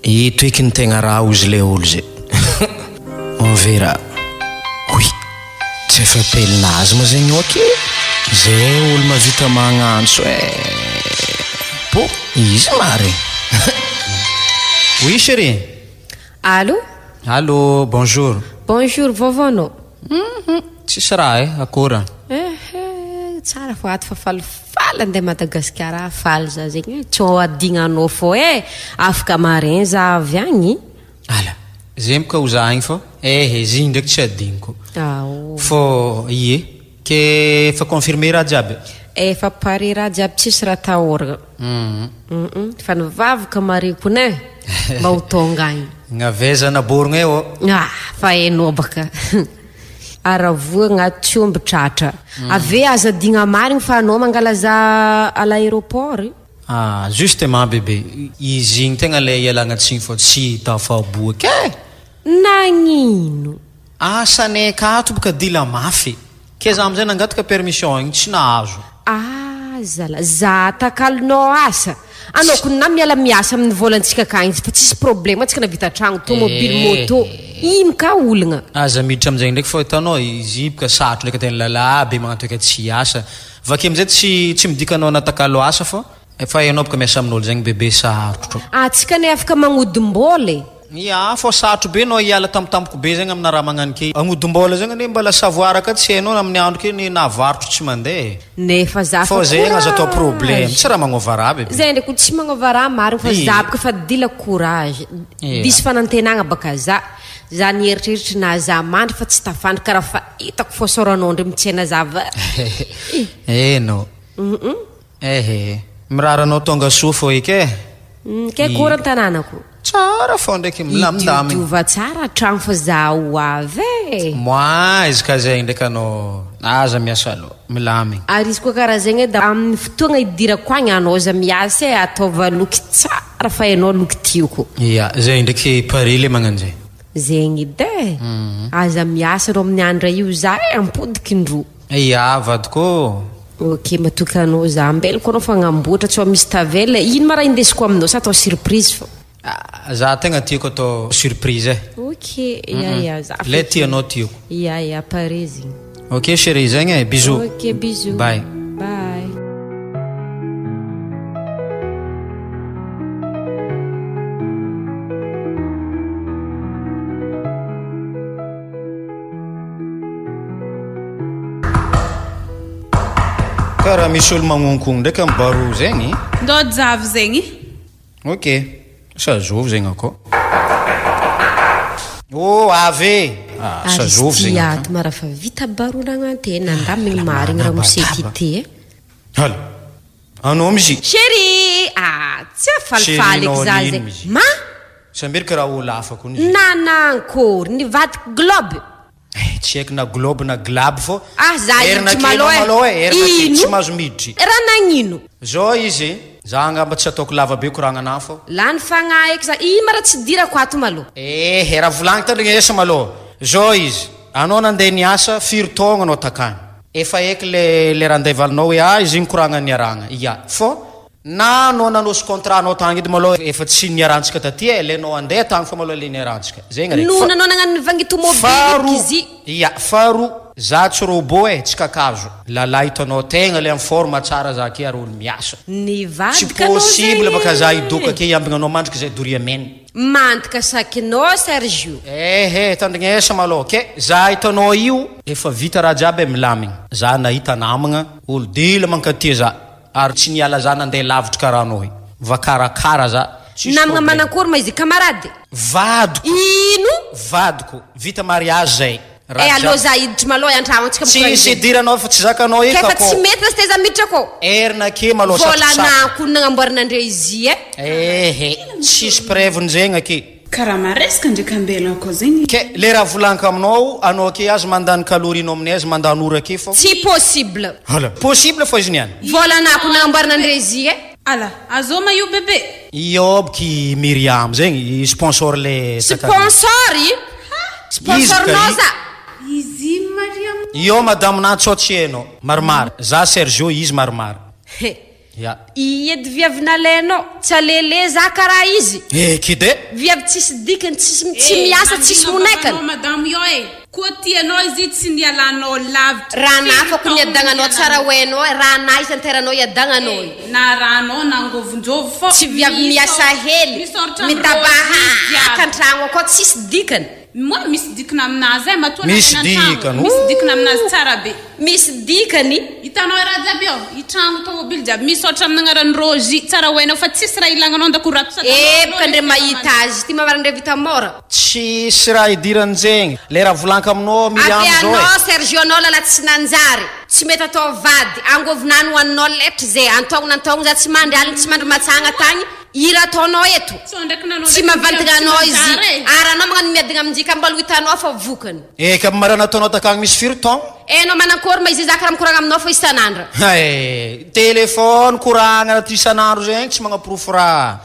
eto eky ny tegna raha ozy le olo zay. On verra. Oui, tsy efa pelinazy ma zegny ok. Zay olo mahavita magnantso eh. Bon, izy marigny. Oui chérie. Allô? Allô, bonjour. Bonjour, vaovao anao? Tsisy raha e, akôry? Ehe, tsara fô ato fa falifaly andeha Madagasikara, faly za zegny e. Tsy ho adignanao fô e, afaka marin za avy agny. Ala, zegny boka ho za agny fô ehe, izy igny ndraiky tsy adigniko. Ao. Fô ie, ke efa confirmé raha jiaby? Efa paré raha jiaby, tsisy raha atahoragna. Fa nivavaka mariko ne mba ho tonga agny. Gnavezana borogno e ô. Ah, fa hainao baka. Aravoa agnaty tsy omby tratra. Ave aza adigna marigny fa anao mangala za à l'aéroport. Ah, justement bébé, izy igny tegna le ialagna tsigny fô tsy tafaboaka e. Nagnino? Asanay akato boka dila mafy. Ke za amizay nangataka permission igny tsy nahazo. Ah, zala, za takalonao asa. Anao ko na miala miasa amin'ny volantsika akagny fa tsisy problème antsika navita tragno, tomobile, moto. Ino ka olagna? Aza miditra amin'izay ndraiky fa hitanao izy boka sarotro ndraiky antegna lalahy be magnatoka tsy hiasa. Vakeo amizay tsy tsy midika anao natakalo asa fa efa hainao boka miasa amin'olo zegny bebe sarotro. Antsika anie afaka magnodim-bola e. Ya, fô sarotro be anao hiala tampotampoka be zegny amina raha magnano ke. Agnodim-bola zegny anie mbala savoir ka tsy hainao amin'ny andro ke ny nahavarotro tsy mandeha e. Nefa za Fô fa zegny aza atao problème, courage. tsy raha magnova raha bebe. Zay ndraiky tsy magnova raha marigny fa Ie. za boka fa dila courage. Ia. Diso fanantenagna baka za. Za nieritreritra na za mandry fa tsy tafandry karaha fa hitako fôsôranao ndray mitsena za va. Eno. Ehe. Mirary anao tonga soa fô eky e. Kay kôry an-tanànako. Tsara fô ndraiky milamindamigny. Idiodiova tsara tragno fa za ho avy e. Moi izy ka zegny ndraiky anao aza miasa loha, milamigny. Ary izy koa karaha zegny edy amin'ny fotoagna idirako agny anao za miasa e ataova loky tsara fa enao loky tiako. Ya, zegny ndraiky pare le magnano zegny. Zegny edy e. Aza miasa anao amin'ny andra io za e ampodiko indroa. Ya vadiko ô. Ok matoky anao za, ambelako anao fa agnamboatra tsy ho misy tavela e, ino ma raha indesiko aminao sa atao surprise fô? Ah, za tegna tiako atao surprise e. Ok, ya ya za Le tianao tiako. Ya ya pare zegny. Ok chérie zegny e, bisous. Ok bisous. Bye. Bye. Karaha misy olo magnonkogno ndraiky amy barreau zegny. Ndao javy zegny. Ok, sa zovy zegny akao. Oh, avy e! Ah, sa zovy zegny akao. Ato mara fa vita barreau nagnantena, andamigny marigny ramose ty ty e. Hala, anao mizy. Chérie! Ah, tsy afalifaly eky za zegny. Ma? Sambery karaha olo hafa koa izy. Nanankory, nivadiky globe. Eh, tsy haiko na globe na glabe fô. Ah, za Herina hiditry kely malôha e. malôha e, herina kely, Ino? tsy mahazo miditry. Raha nagnino? Zao izy, za angamba tsy ataoko lava be koragnana fô. Lany fagnahy eky za, ino ma raha tsy idirako ato malôha? Eh, raha volagny tandrignesa malôha. Zao izy, anao nandeha niasa, firy taogno anao takagny? Efa eky le le raha andevalinao hoe ah izy igny koragna niarahagna. Ya, fô Na anao nanosy contrat anao tagny edy malôha efa tsy niarahantsika taty e, le anao andeha tagny fô malôha le niarahantsika. Zegny raiky. Noho Fa nanao nagnano ny vangy tomobily faharoa, izy. ya, faharoa, za tsy robot e, tsy kakazo. Lalahy hitanao tegna le en forme tsara za aky ary olo miasa. Tsy Nivadika anao possible zegny baka za e. hidoka ake hiambigna anao mandriky zay doria men. Mandika sakinao Sergio. Ehe, tandrignesa malôha ke za hitanao io efa vita raha jiaby e, milamigny. Za nahita namagna, olo dila mankatia za. Ary tsy niala za nandeha lavitry karaha anao io. Vakarakara za. Tsisy Namagna problème. manankory ma izy camarade? Vadiko. Ino? Vadiko. Vita mariage zay. Eh Raha aleo jiaby. za hiditry malôha antragno antsika mikoragna Tsisy zegny. idiranao fa tsy zakanao K'efa eky tsy akô. mety rasy teza miditra akô. Erina ake malôha Vôla satrosatroka. nako nagnamboarana andre izy eh. Ehe. Tsisy preuve njegny ake. Karaha maresaka ndraiky ambela akao zegny. Ke le raha volaniko aminao, anao ake aza mandany calorie nao aminay aza mandany ora ake fô. Tsy possible. Hala. Possible fô izy niany. Vôla nako nagnamboarana andre izy eh. Ala, azoma io bebe. Io aby Myriam zegny, i sponsor le takariva. Sponsor i? Sponsor Izy ka nao i- za? Izy ino Mariam? Io madame na tsao tsy hainao. Maromaro. Za Sergio, izy maromaro. He. Ya. I edy viavy nalainao, tsy alele za karaha izy. Eh, kide. Viavy tsisy dikany, tsisy tsy miasa, tsisy monaikany. Madame io e. Koa tianao izy tsy nialanao lavitra. Raha nafako niadagnanao tsara ho hainao, raha na isanteranao iadagnanao io. Na ranao na angovonjovy fô. Tsy viavy miasa hely, Misoratra amin'ny mitabahaka Rozy jiaby. an-tragno akao, tsisy dikany. Moa misy dikiny aminazy e, matoa Misy nalaina an-tragno. dikany. Misy dikiny aminazy tsara be. Misy dikany. Hitanao raha jiaby io, i tragno tomobily jiaby misaotra amin'ny agnaran'i Rozy, tsara ho hainao fa tsisy raha ilagnanao andakoro ato sady Epoka ndre mahita azy, ty mamarana ndre vita mora. Tsisy raha idiran'zegny. Le raha volaniko aminao Myriam Avy zao e. anao Sergio anao lala tsy nanjary. Tsy mety atao vady, angovinany ho aninao letry zay, antaogno antaogno za tsy mandry aligny, tsy mandry matsagna tagny. Ira ataonao eto. Tsy ndraiky nanao Tsy ndraiky mavantigna anao tsy izy. manjary e. Ary anao magnano miadigna aminjy ka mbola ho hitanao fa vokany. Eh, ka marana ataonao takagny misy firy taogno? Eh, anao manankory ma izy za karaha mikoragna aminao fa isan'andro. Eh, téléphone koragna ty isan'andro zegny tsy magnaporofo raha.